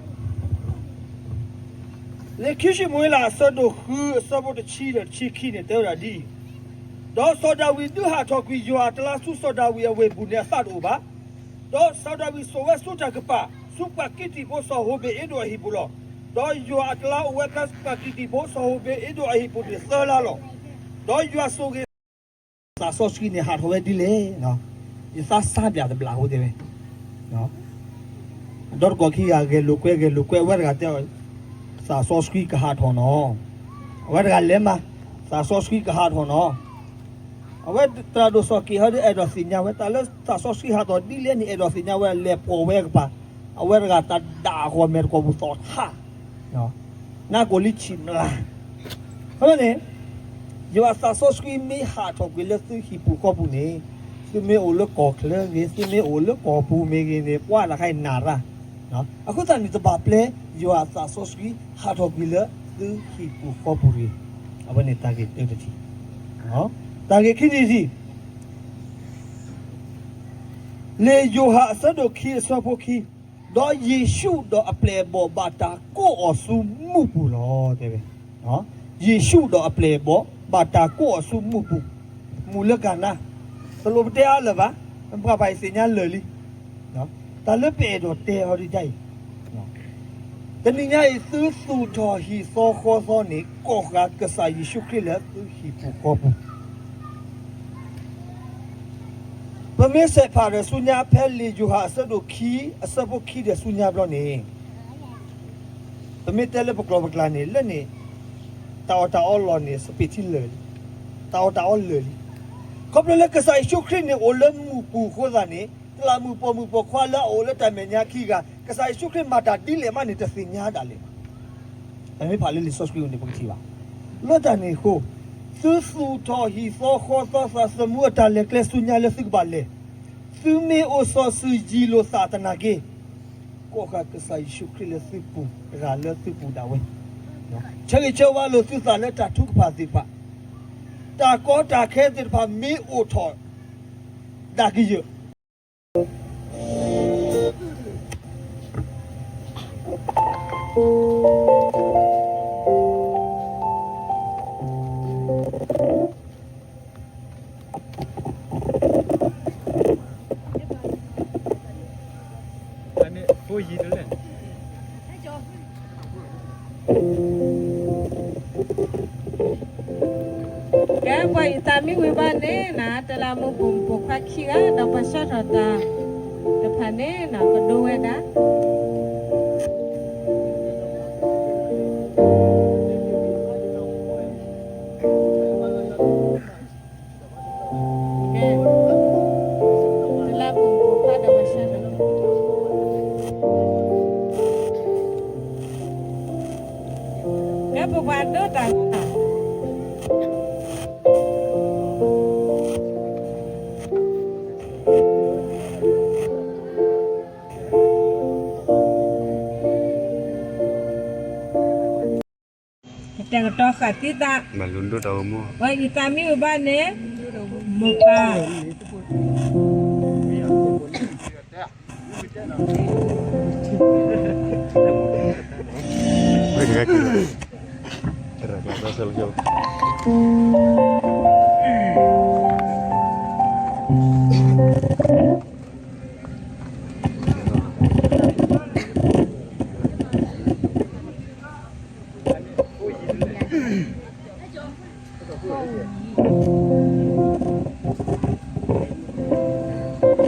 လံာ်ခံၡမူၤအ့လး အဆၢဒိၣ်ဃု အဆၢဖိတဆံဒီးတဆံခံန့ၣ် တဲဝဲဒၣ်ဒ်အံၤ, ဒီးစီၤဒၤဝံးဒုးဟးထီၣ်ကွံာ်ယွၤအကျါဆူစီၤဒၤဝံးအဝ့ၢ်ပူၤန့ၣ် အသးတအိၣ်ဘၣ်. ဒီးစီၤဒၤဝံးစိာ်ဝဲဆူတၢ်ကပၤ ဆူပှၤကံးတံာ်ဖိစီၤဟိဘ့ၣ်အ့ဒိၣ်အဟံၣ်ပူၤလီၤ. ဒီးယွၤအကျါအိၣ်ဝဲဖဲပှၤကံးတံာ်ဖိစီၤဟိဘ့ၣ်အ့ဒိၣ်အဟံၣ်ပူၤန့ၣ်သၢလါလီၤ. ဒီးယွၤဆိၣ်ဂ့ၤ သးစီဆှံန့ၣ်ဟးထီၣ်ဝဲဒ်လဲၣ်, ယသးစၢ်ဘၣ်တဘျီအဃိတဲဝဲ, ဒီးတကီၢ်ခံဂၤဂဲၤလိာ်ကွဲ ဂဲၤလိာ်ကွဲ အဝဲတဂၤတဲအီၤ, သးစီဆှံကဟးထီၣ်နီၤ, အဝဲတဂၤလဲၤမး, သးစီဆှံကဟးထီၣ်နီၤ, အဝဲသရၣ်ဒိၣ်စီၤက့ၤဟီဒုးအဲၣ်ဒိးသ့ၣ်ညါဝဲ တၢ်လၢသးစီဆှံဟးထီၣ်ဒ်လဲၣ်န့ၣ် အဲၣ်ဒိးသ့ၣ်ညါဝဲ လဲၤပိာ်ဝဲကပၤ, အဝဲတဂၤတၢ်ဒၣ်အဃီမဲာ်တကိးပူၤသီၣ်ထး နၢ်ကိၣ်လံဆံးမျး, အဃိန့ၣ်, ယွၤသးစီဆှံမ့ၢ်ဟးထီၣ်ကွံာ်လၢသုဟံၣ်ပူၤဃီပူၤန့ၣ်, သုမ့ၢ်အိၣ်လၢကီၢ်ချၢဂ့ၤ သုမ့ၢ်အိၣ်လၢကီၢ်ပူၤမ့ၢ်ဂ့ၤန့ၣ် ပှၤတခါအံၤနၢ်ရၣ်, အဃိသတးန့ၣ် တဘၣ်ပျဲ ယွၤသးစီဆှံဟးထီၣ်ကွံာ်လၢသုဟံၣ်ပူၤဃီပူၤတဂ့ၤ, အဝဲန့ၣ်တၢ်ဂ့ၢ်တၢတထံၣ်, တၢ်ဂ့ၢ်ခံထံၣ်တထံၣ် လံာ်ယိၤဟၣ်အဆၢဒိၣ်ခံအဆၢဖိခံ, ဒီးယ့ၣ်ၡူးဒီးအပျဲၢ်အဘီၣ်ဘၣ်တၢ်ကိးအီၤဆူမူးပူၤလီၤ တဲဝဲ, ယ့ၣ်ၡူးဒီးအပျဲၢ်အဘီၣ်ဘၣ်တၢ်ကိးအီၤဆူမူးပူၤ, မူးလၢကၤနါ, တလိၣ်ပတဲအါလၢၤဘၣ်, ပှၤဘၣ်အံၤသ့ၣ်ညါလၢာ်လံ, တၢ်လၢပအဲၣ်ဒိးတဲအီၤဒ်အံၤ, တနံၤညါအံၤသုသူၣ်ထီၣ်ဟံၣ်သီဃီသီန့ၣ် ကိးဃာ်ကစၢ်ယ့ၣ်ၡူးခရံာ်လၢသုဟံၣ်ပူၤဃီပူၤ ပမ့ၢ်ဆဲးဖးဒီးဆူညါဖဲလံာ်ယိၤဟၣ်အဆၢဒိၣ်ခံ အဆၢဖိခံဒီးဆူညါဘျီန့ၣ်, ပမ့ၢ်တဲလၢပကျိာ်ပကျါန့ၣ် လၢန့ၣ်, တၢ်အီၣ်တၢ်အီလီၢ်န့ၣ် စပံးထံလၢာ်လံ, တၢ်အီၣ်တၢ်အီလၢာ်လံ, ခီဖျိလၢကစၢ်ယ့ၣ်ၡူးခရံာ်န့ၣ်အိၣ်လၢမူးပူၤအဃိသတးန့ၣ် တလးမူးပိာ်မုၣ်ပိာ်ခွါလၢအအိၣ်လၢတၢ်မဲာ်ညါခံဂၤ ကစၢ်ယ့ၣ်ၡူးခရံာ်မၤတၢ်ဒ်လဲၣ်မးန့ၣ် တသ့ၣ်ညါဒၣ်လဲာ်ဘၣ် ပမ့ၢ်ဖးလၢလံာ်စီဆှံန့ၣ် ပကထံၣ်ဘၣ်, လၢတၢ်န့ၣ်အဃိ, သုသူၣ်ထီၣ်ဟံၣ်သီဃီသီသးသမူအတၢ်လဲၤကျဲဆူညါလၢသုကဘၣ်လဲၤ, သုမ့ၢ်အိၣ်စီၤစုၤယံၤလိာ်သးသနာ်က့, ကိးဃာ်ကစၢ်ယ့ၣ်ၡူးခရံာ်လၢသုပူၤတဂၤလၢသုပူၤဒၣ်ဝဲ, ဆၢဂ့ၤဆၢဝါလိာ်သုသးလၢတၢ်ထုကဖၣ်သ့ၣ်တဖၣ်, တၢ်ကီတၢ်ခဲသ့ၣ်တဖၣ်မ့ၢ်အိၣ်ထီၣ်ဒၣ်ကယၢၢ် တၢ် ဖိယံၤတလဲၣ် ကဲ ပှၤအံၤသးမံဝံၤဘၣ်န့ၣ်နၤ တလးမူပိာ်မုၣ်ပိာ်ခွါခံဂၤ ဒီးပှၤဆှၢထီၣ်တၢ်တဖၣ်န့ၣ်နၤ ကဒိဝဲဒၣ် ကဲ ပပှၤဒိတၢ် ကတဲာ်ကတီၤဃာ်သံသး ပှၤအံၤသးမံဝံၤဘၣ်န့ၣ် မိၢ်ပၢ်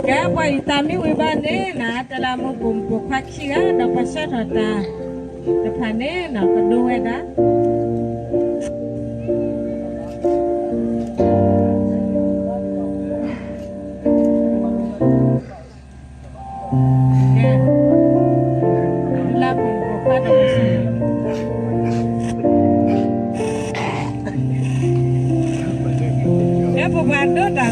ကဲ ပှၤအံၤသးမံဝံၤဘၣ်န့ၣ်နၤ တလးမူပိာ်မုၣ်ပိာ်ခွါခံဂၤ ဒီးပှၤဆှၢထီၣ်တၢ်တဖၣ်န့ၣ်နၤ ကဒိဝဲဒၣ် ကဲ ပပှၤဒိတၢ် ကဲ မိ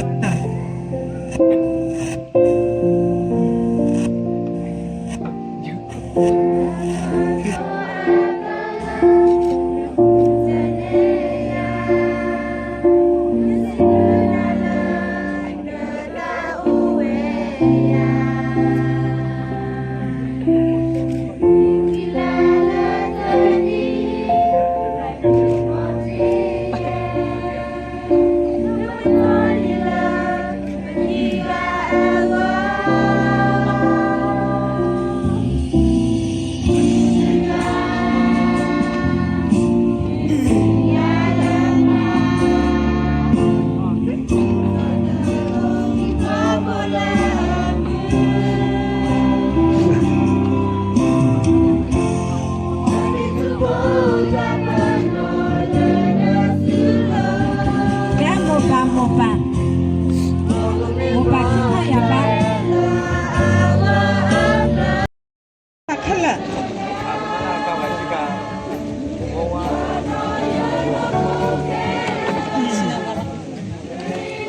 ၢ်ပၢ် မိၢ်ပၢ် မိၢ်ပၢ်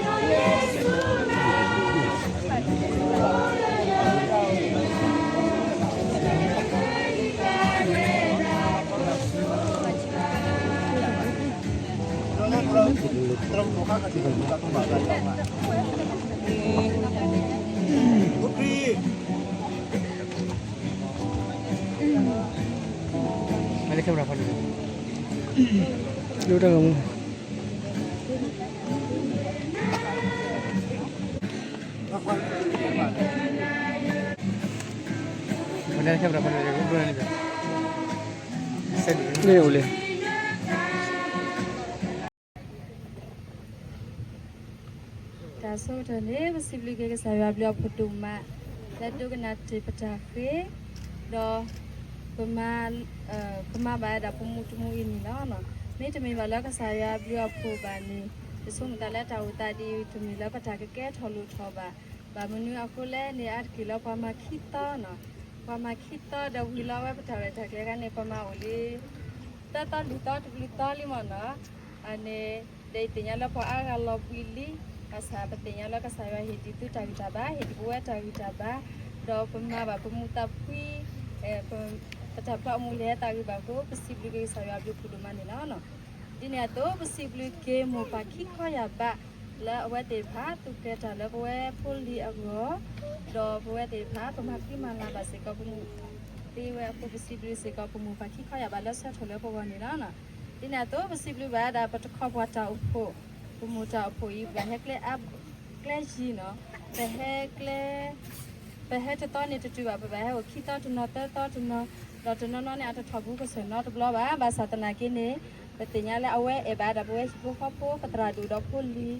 ခံခီယၢ်ဘး ပၢ်ခဲလၢာ် မ့ၢ်လၢ camera ဖးဒိၣ် ဒိၣ်တၢ်ဂီၤမူ မ့ၢ်လၢ camera ဖးဒိၣ် ဒိၣ်န့ၣ် န့ၣ်အိၣ်လံ တၢ်ဆိကတၢၢ်န့ၣ် ပစံးဘျုးက့ၤကစၢ်ယွၤဘျုးအဖှိၣ်ဒိၣ်မး လၢဒိကနၣ်တ့ၢ်ပတၢ်ဃ့, ဒီးပမၤ, ပမၤဘၣ်ဝဲဒၣ်ပမူတမူအံၤန့ၣ်လီၤ. မ့တမ့ၢ်ဘၣ်လၢကစၢ်ယွၤဘျုးအဖှိၣ်ဘၣ်န့ၣ်, ပဆိကမိၣ်သးလၢတၢ်အိၣ်သးဒ်အံၤ တမ့ၢ်လၢပတၢ်ကကဲထီၣ်လိၣ်ထီၣ်ဘၣ်. ဘၣ်မနုၤအဃိလဲၣ်န့ၣ် အါတက့ၢ်လၢပှၤမၤခံသီန့ၣ်, ပှၤမၤခံသီဒီးဝံၤလီၤဝဲပတၢ်ရဲၣ်တၢ်ကျဲၤခါန့ၣ် ပမၤအိၣ်လံ သၢသီလွံၢ်သီတကလုာ်သီလံမ့ၢ်န့ၣ်, အန့ၣ် ဒီးယသ့ၣ်ညါလၢပှၤအါဂၤလီၤဘှံးလံ, ဘၣ်ဆၣ်ပသ့ၣ်ညါလၢကစၢ်ယွၤဟ့ၣ်ဒုးသုတၢ်ဂံၢ်တၢ်ဘါ, ဟ့ၣ်ဒုးပဝဲတၢ်ဂံၢ်တၢ်ဘါ, ဒီးပမၤဘၣ်ပမူသးဖှံ, ပတၢ်ဖျီအမူလၢဟဲသးဂံၢ်ဘၣ်အဃိ ပစံးဘျုးက့ၤကစၢ်ယွၤအဘျုးဖးဒိၣ်မးန့ၣ်လီၤ. ဒ်န့ၣ်အသိး ပစံးဘျုးက့ၤမိၢ်ပၢ်ခံခီယၢ်ဘး လၢအဝဲသ့ၣ်တဖၣ်သူၣ်ကဲၤတၢ်လၢပဝဲဖိလံၤအဂီၢ်, ဒီးပဝဲသ့ၣ်တဖၣ် ပမၤဃံမၤလၤဘၣ်စ့ၢ်ကီးပမူသ့ဝဲအဃိ ပစံးဘျုးစ့ၢ်ကီးပမိၢ်ပၢ်ခံခီယၢ်ဘးလၢဆှၢထီၣ်လၢပဂီၢ်န့ၣ်လီၤ. ဒ်န့ၣ်အသိး ပစံးဘျုးဘၣ်ဝဲဒၣ်ပတခီပှၤတၢ်အိၣ်ဖှိၣ်, ပမိၢ်တၢ်အိၣ်ဖှိၣ်အံၤ ပဘၣ်ဟဲကျဲအါကျဲယံၤန့ၣ်, ပဟဲကျဲ ပဟဲတသီန့ၣ်တတုၤဘၣ်, ပဘၣ်ဟဲအိၣ်ခံသီတနီၤ သၢသီတနီၤ, ဒီးတနီၤနီၤန့ၣ် အတထီၣ်ဘူးကစၢၢ်နီတဘျီဘၣ်. ဘၣ်ဆၣ်သနာ်က့န့ၣ် ပသ့ၣ်ညါလၢအဝဲအဲၣ်ဘၣ်ဒၣ်ပဝဲဟံၣ်ဖိဃီဖိ ပသရၣ်ဒိၣ်ဒီးဖိလံၤ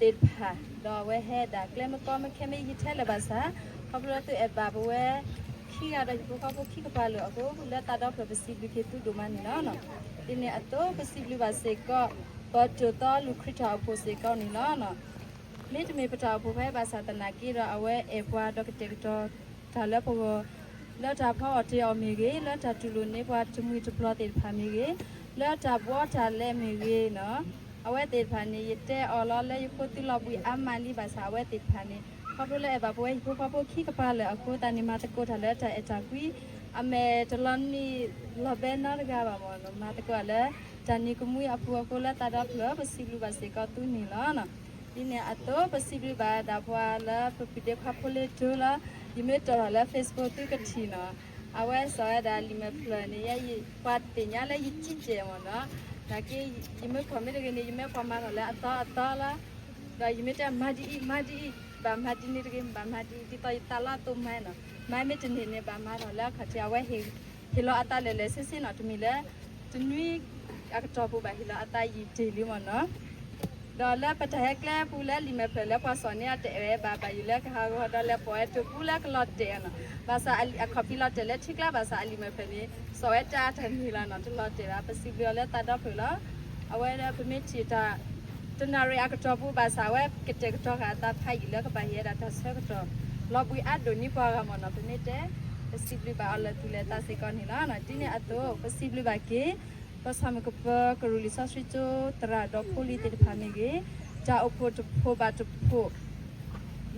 သ့ၣ်တဖၣ်, ဒီးအဝဲဟဲဒၣ်ကျဲမုၢ်ကီမုၢ်ခဲ မ့ၢ်ယံာ်ထဲလၢၤဘၣ်ဆၣ်, ခီဖျိလၢသုအဲၣ်ဘၣ်ပဝဲ ခံဂၤဒီးဟံၣ်ဖိဃီဖိခံကပၤလၢာ်အဃိ, လၢတၢ်ဒီဖျၢၣ်ပစံးဘျုးက့ၤသုဒိၣ်မးန့ၣ်လီၤ. ဒ်န့ၣ်အသိး ပစံးဘျုးဘၣ်စ့ၢ်ကီး ပတိၢ်သီလူၤခရံာ်တၢ်အိၣ်ဖှိၣ်စ့ၢ်ကီးန့ၣ်လီၤ. မ့တမ့ၢ်ပတၢ်အိၣ်ဖှိၣ်ဖဲဘၣ်ဆၣ်သနာ်က့ဒီး အဝဲအဲၣ်ပှၤဒီးကတဲာ်ကတီၤတၢ်လၢပဂီၢ်, လၢတၢ်ဖီအီၣ်တ့ၢ်အီၣ်မ့ၢ်ဂ့ၤ, လၢတၢ်တူၢ်လိာ်န့ၢ်ပှၤတမှံၤတပျီၤသ့ၣ်တဖၣ်မ့ၢ်ဂ့ၤ, လၢတၢ်ဘှီတၢ်လဲမ့ၢ်ဂ့ၤန့ၣ်, အဝဲသ့ၣ်တဖၣ်န့ၣ် ယတဲအီၤလီၤလၢယဖိသုလီၤဘှံးအါမးလံ. ဘၣ်ဆၣ်အဝဲသ့ၣ်တဖၣ်န့ၣ် ခီဖျိလၢအဲၣ်ဘၣ်ပဝဲဟံၣ်ဖိဃီဖိခံကပၤလၢာ်အဃိ သးန့ၣ်မၤသကိးတၢ်လၢတၢ်အဲၣ်တၢ်ကွံ, အမဲာ်တလီၤနံၤလီၤဘဲနီတဂၤဘၣ်မ့ၢ်နီၤ, မၤသကိးလၢတၢ်နံၤကမှံအပူၤအဃိ လၢတၢ်ဒီဖျၢၣ် ပစံးဘျုးဘၣ်စ့ၢ်ကီးသုန့ၣ်လီၤ. ဒ်န့ၣ်အသိး ပစံးဘျုးဘၣ်ဒၣ်ပှၤလၢပပှ့ၤဒ့ခွါဖိလ့တိလီၤ. ယမ့ၢ်တီၣ်ထီၣ်လၢ Facebook သုကထံၣ်နီၤ, အဝဲစိာ်ဝဲဒၣ်လံာ်မဲာ်ဖျၢၣ်န့ၣ် ယဲယပှၤသ့ၣ်ညါလၢယကံကဲးမ့ၢ်နီၤ, နာ်က့ ယမ့ၢ်ခီၣ်မ့ၢ်တဂ့ၤန့ၣ် ယမ့ၢ်ကွၢ်မၤထီၣ်လၢအသီအသီလီၤ. ဒီးယမ့ၢ်တဲမၤဒ်အံၤ မၤဒ်အံၤ, ဘၣ်မၤဒ်န့ၣ်တဂ့ၤ, ဘၣ်မၤဒ်အံၤ, ဒ်သိးယသးလီၤသိးမၤနီၤ, မၤမ့ၢ်တန့ၢ်န့ၣ် ဘၣ်မၤထီၣ်လၢအခီၣ်ထံး အဝဲ ဟ့ၣ်လီၤအသးလဲၤလဲၤဆ့ဆ့နီၤ, တမ့ၢ်လၢ တနွံအကတီၢ်ပူၤဘၣ် ဟ့ၣ်လီၤအသးယံာ်တ့ၢ်လံမ့ၢ်နီၤ. ဒီးလၢပတၢ်ဟဲကျဲပူၤလၢလံာ်မဲာ်ဖျၢၣ်လၢပှၤစိာ်န့ၢ်အီၤ တအဲၣ်ဘၣ်ဘၣ်ယိၣ်လၢကဟးဂီၤ ဒီးလဲၤပိာ်ဝဲတပူလၢကလီၤတဲာ်နီၤ. ဘၣ်ဆၣ်အခီၣ်ဖံးလီၤတဲာ်လၢထံကျါ ဘၣ်ဆၣ်အလံာ်မဲာ်ဖျၢၣ်န့ၣ် စိာ်ဝဲတၢ်တန့ၢ်လီၤနီၤ, တလီၤတဲာ်ဘၣ်. ပစံးဘျုးအီၤလၢသးဒီဖျၢၣ်လီၤ. အဝဲဒီးပမ့ၢ်ထံၣ်တၢ် တနၣ်ရံၣ်အကတီၢ်ပူၤဘၣ်ဆၣ် အဝဲကတဲာ်ကတီၤဃာ်အသးဖးယံာ်လၢကဘၣ်ဟ့ၣ်ဝဲဒၣ်တၢ်ဆၢကတီၢ် လီၤဘှံးအါဒိၣ်န့ၢ်ပှၤဂၤမ့ၢ်နီၤ. ပမ့ၢ်တဲ ပစံးဘျုးဘၣ်အီၤလၢာ်သူၣ်လၢာ်သးစ့ၢ်ကီးန့ၣ်လီၤ. ဒ်န့ၣ်အသိး ပစံးဘျုးဘၣ်က့ၤ ပှၤစီၤမုၢ်ကပၢၤ ကရူၢ်လံာ်စီဆှံကၠိ သရၣ်ဒီးဖိလံၤသ့ၣ်တဖၣ်မ့ၢ်ဂ့ၤ, တၢ်အိၣ်ဖှိၣ်တဖှိၣ်ဘၣ်တဖှိၣ်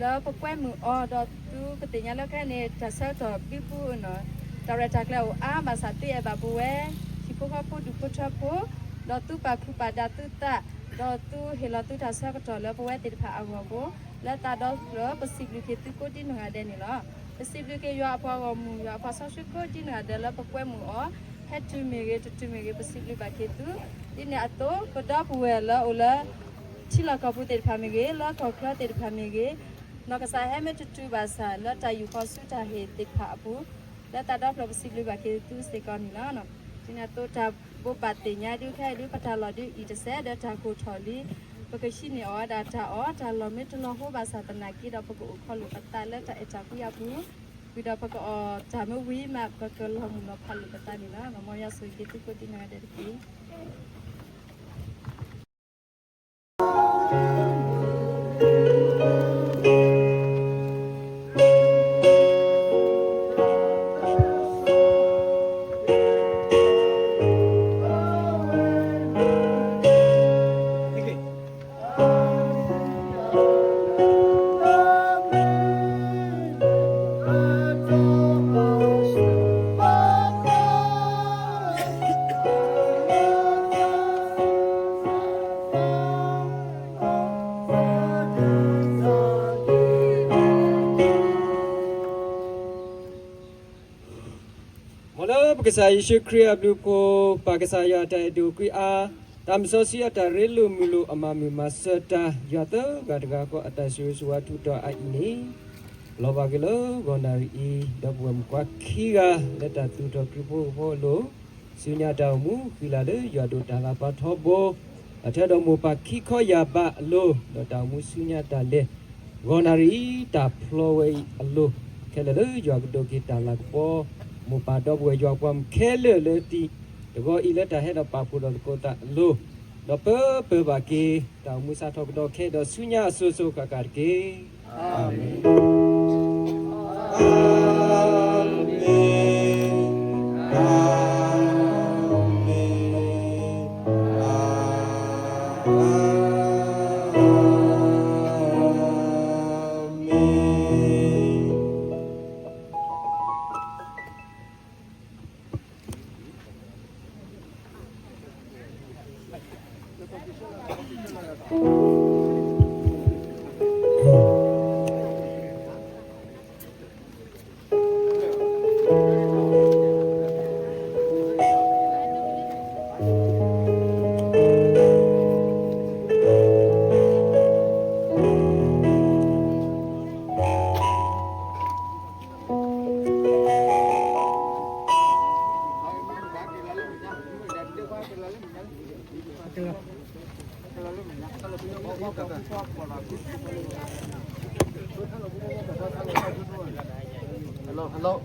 လၢပကွဲမုာ်အီၤ ဒီးသုကသ့ၣ်ညါလၢခဲအံၤန့ၣ် တၢ်ဆၢကတီၢ်ဘံဘူနီၤ, တၢ်ရဲၣ်တၢ်ကျဲၤအိၣ်အါဘၣ်ဆၣ် သုအဲၣ်ဘၣ်ပဝဲ ဟံၣ်ဖိဃီဖိဒူၣ်ဖိထၢဖိ, ဒီးသုပာ်ခုၣ်ပာ်ဒါသုသး, ဒီးသုဟ့ၣ်လီၤသုတၢ်ဆၢကတီၢ်လၢပဝဲသ့ၣ်တဖၣ်အဂီၢ်အဃိ, လၢသးဒီဖျၢၣ် ပစံးဘျုးက့ၤသုကိးဒံနီၢ်ဂၤဒဲးန့ၣ်လီၤ. ပစံးဘျုးက့ၤယွၤအပှၤဂီၢ်မုၢ် ယွၤအပှၤစီဆှံကိးဒံနီၢ်ဂၤဒဲးလၢပကွဲမုာ်အီၤ, ဟဲတုၤမ့ၢ်ဂ့ၤ တတုၤမ့ၢ်ဂ့ၤ ပစံးဘျုးဘၣ်က့ၤသု. ဒ်န့ၣ်အသိး ပဒီပုၢ်ဝဲၢ်လၢအိၣ်လၢ ထံလီၢ်ကီၢ်ပူၤသ့ၣ်တဖၣ်မ့ၢ်ဂ့ၤ, လၢကီၢ်ချၢသ့ၣ်တဖၣ်မ့ၢ်ဂ့ၤ, နီၢ်ကစၢ်ဟဲမ့ၢ်တတုၤဘၣ်ဆၣ် လၢတၢ်ယူၢ်ဃီၤဆူတၢ်ဟ့ၣ်သ့ၣ်တဖၣ်အပူၤ, လၢသးဒီဖျၢၣ်ပစံးဘျုးဘၣ်က့ၤသုစ့ၢ်ကီးန့ၣ်လီၤ. ဒ်န့ၣ်အသိးတၢ်ဘိးဘၣ်သ့ၣ်ညါဒုးခဲအံၤဒုး ပတၢ်လီၢ်ဒုးအံၤတစဲး ဒီးတၢ်ကိၢ်ထီၣ်လံ, ပကဟံးန့ၢ်အီၣ်ဝဲဒၣ်တၢ်အီၣ်, တၢ်လီၢ်မ့ၢ်တလီၤဟိဘၣ်ဆၣ်သနာ်က့ဒီး ပကအိၣ်ခီလိာ်ပသးလၢတၢ်အဲၣ်တၢ်ကွံအပူၤ, ဝံၤဒီးပကအီၣ်တၢ်မ့ၢ်ဝံၤမး ပကလီၤမုၢ်လီၤဖးလိာ်ပသးန့ၣ်လီၤ. မ်ယွၤဆိၣ်ဂ့ၤက့ၤသုကိးဒံနီၢ်ဂၤဒဲးတက့ၢ်. မ်လၢပကစၢ်ယ့ၣ်ၡူးခရံာ်အဘျုးအဖှိၣ်, ပၢ်ကစၢ်ယွၤအတၢ်အဲၣ်ဒိၣ်ကွံအါ, တၢ်မုၢ်စီဆှံအတၢ်ရ့လိာ်မုာ်လိာ်အမၤမုာ်မၤစၢၤတၢ်, ယွၤသၢဂၤတဂၤဃီအတၢ်ဆိၣ်ဂ့ၤဆိၣ်ဝါထုးထီၣ်အါအံၤန့ၣ်, လီၤဘၣ်က့ၤလၢဂီၤနၣ်ရံၣ်အံၤ, ဒီပုၢ်ဝဲၢ်မုၣ်ခွါခံဂၤလၢတၢ်သူၣ်ထီၣ်ခရံာ်ဖိကဖီအလိၤ, ဆူညါတၢ်အိၣ်မူဃံလၤလၢယွၤဒိၣ်တၢ်လၤပာ်ထီဘိ, အထဲဒီးမိၢ်ပၢ်ခံခီယၢ်ဘးအလိၤ, ဒီးတၢ်အိၣ်မူဆူညါတၢ်လဲၤ, ဂီၤနၣ်ရံၣ်အံၤ တၢ်ဖျီဝဲအံၤအလိၤ, ခဲလၢာ်လၢယွၤကဒိးက့ၤတၢ်လၤကပီၤ, မိၢ်ပၢ်ဒီပုၢ်ဝဲၢ်ယွၤပှၤမုၣ်ခဲလၢာ်လၢတံၤ, တဂီၤအံၤလၢတၢ်ဟဲဒီးပာ်ဖှိၣ်ဒီးသကိးသးအလိၤ, ဒီးပၢပၢဘၣ်က့ၤ တၢ်အိၣ်မူစးထီၣ်ကဒီးခဲအံၤဒီးဆူညါအစိၤစိၤဃၣ်ဃၣ်တက့ၢ်. အၤမ့ၣ်, အၤမ့ၣ်, အၤမ့ၣ်, အၤမ့ၣ်. Hello.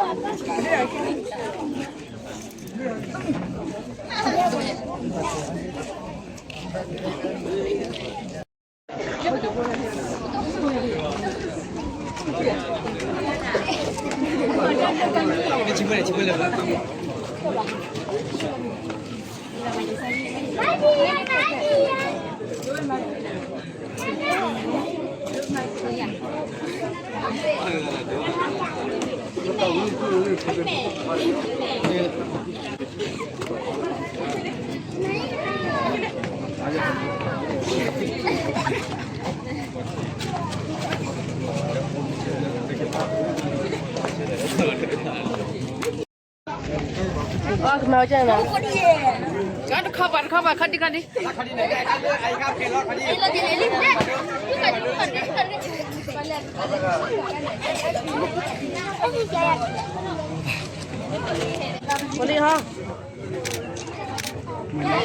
အီၣ်ကမၤဝဲကၢ်နီၤ, တခီပၤ တခီပၤ ခီဒံခီဒံ, ဝလံဟီ, ဝ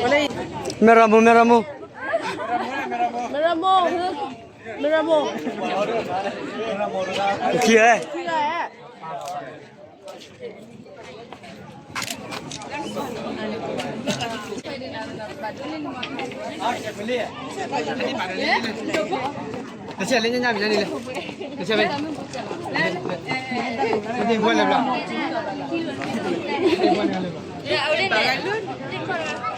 လံ, မဲၢ်ရမိၢ် မဲၢ်ရမိၢ်, မဲၢ်ရမိၢ်, မဲၢ်ရမိၢ်, ခံဂၤ, တဆဲးလၢညါညါမံၤန့ၣ်လဲၣ်, တဆဲးမ့ၢ်, တဆဲးဘှဲလဲၣ်ဘျီ, တဆဲးဘှဲလဲၣ်ဘျီ.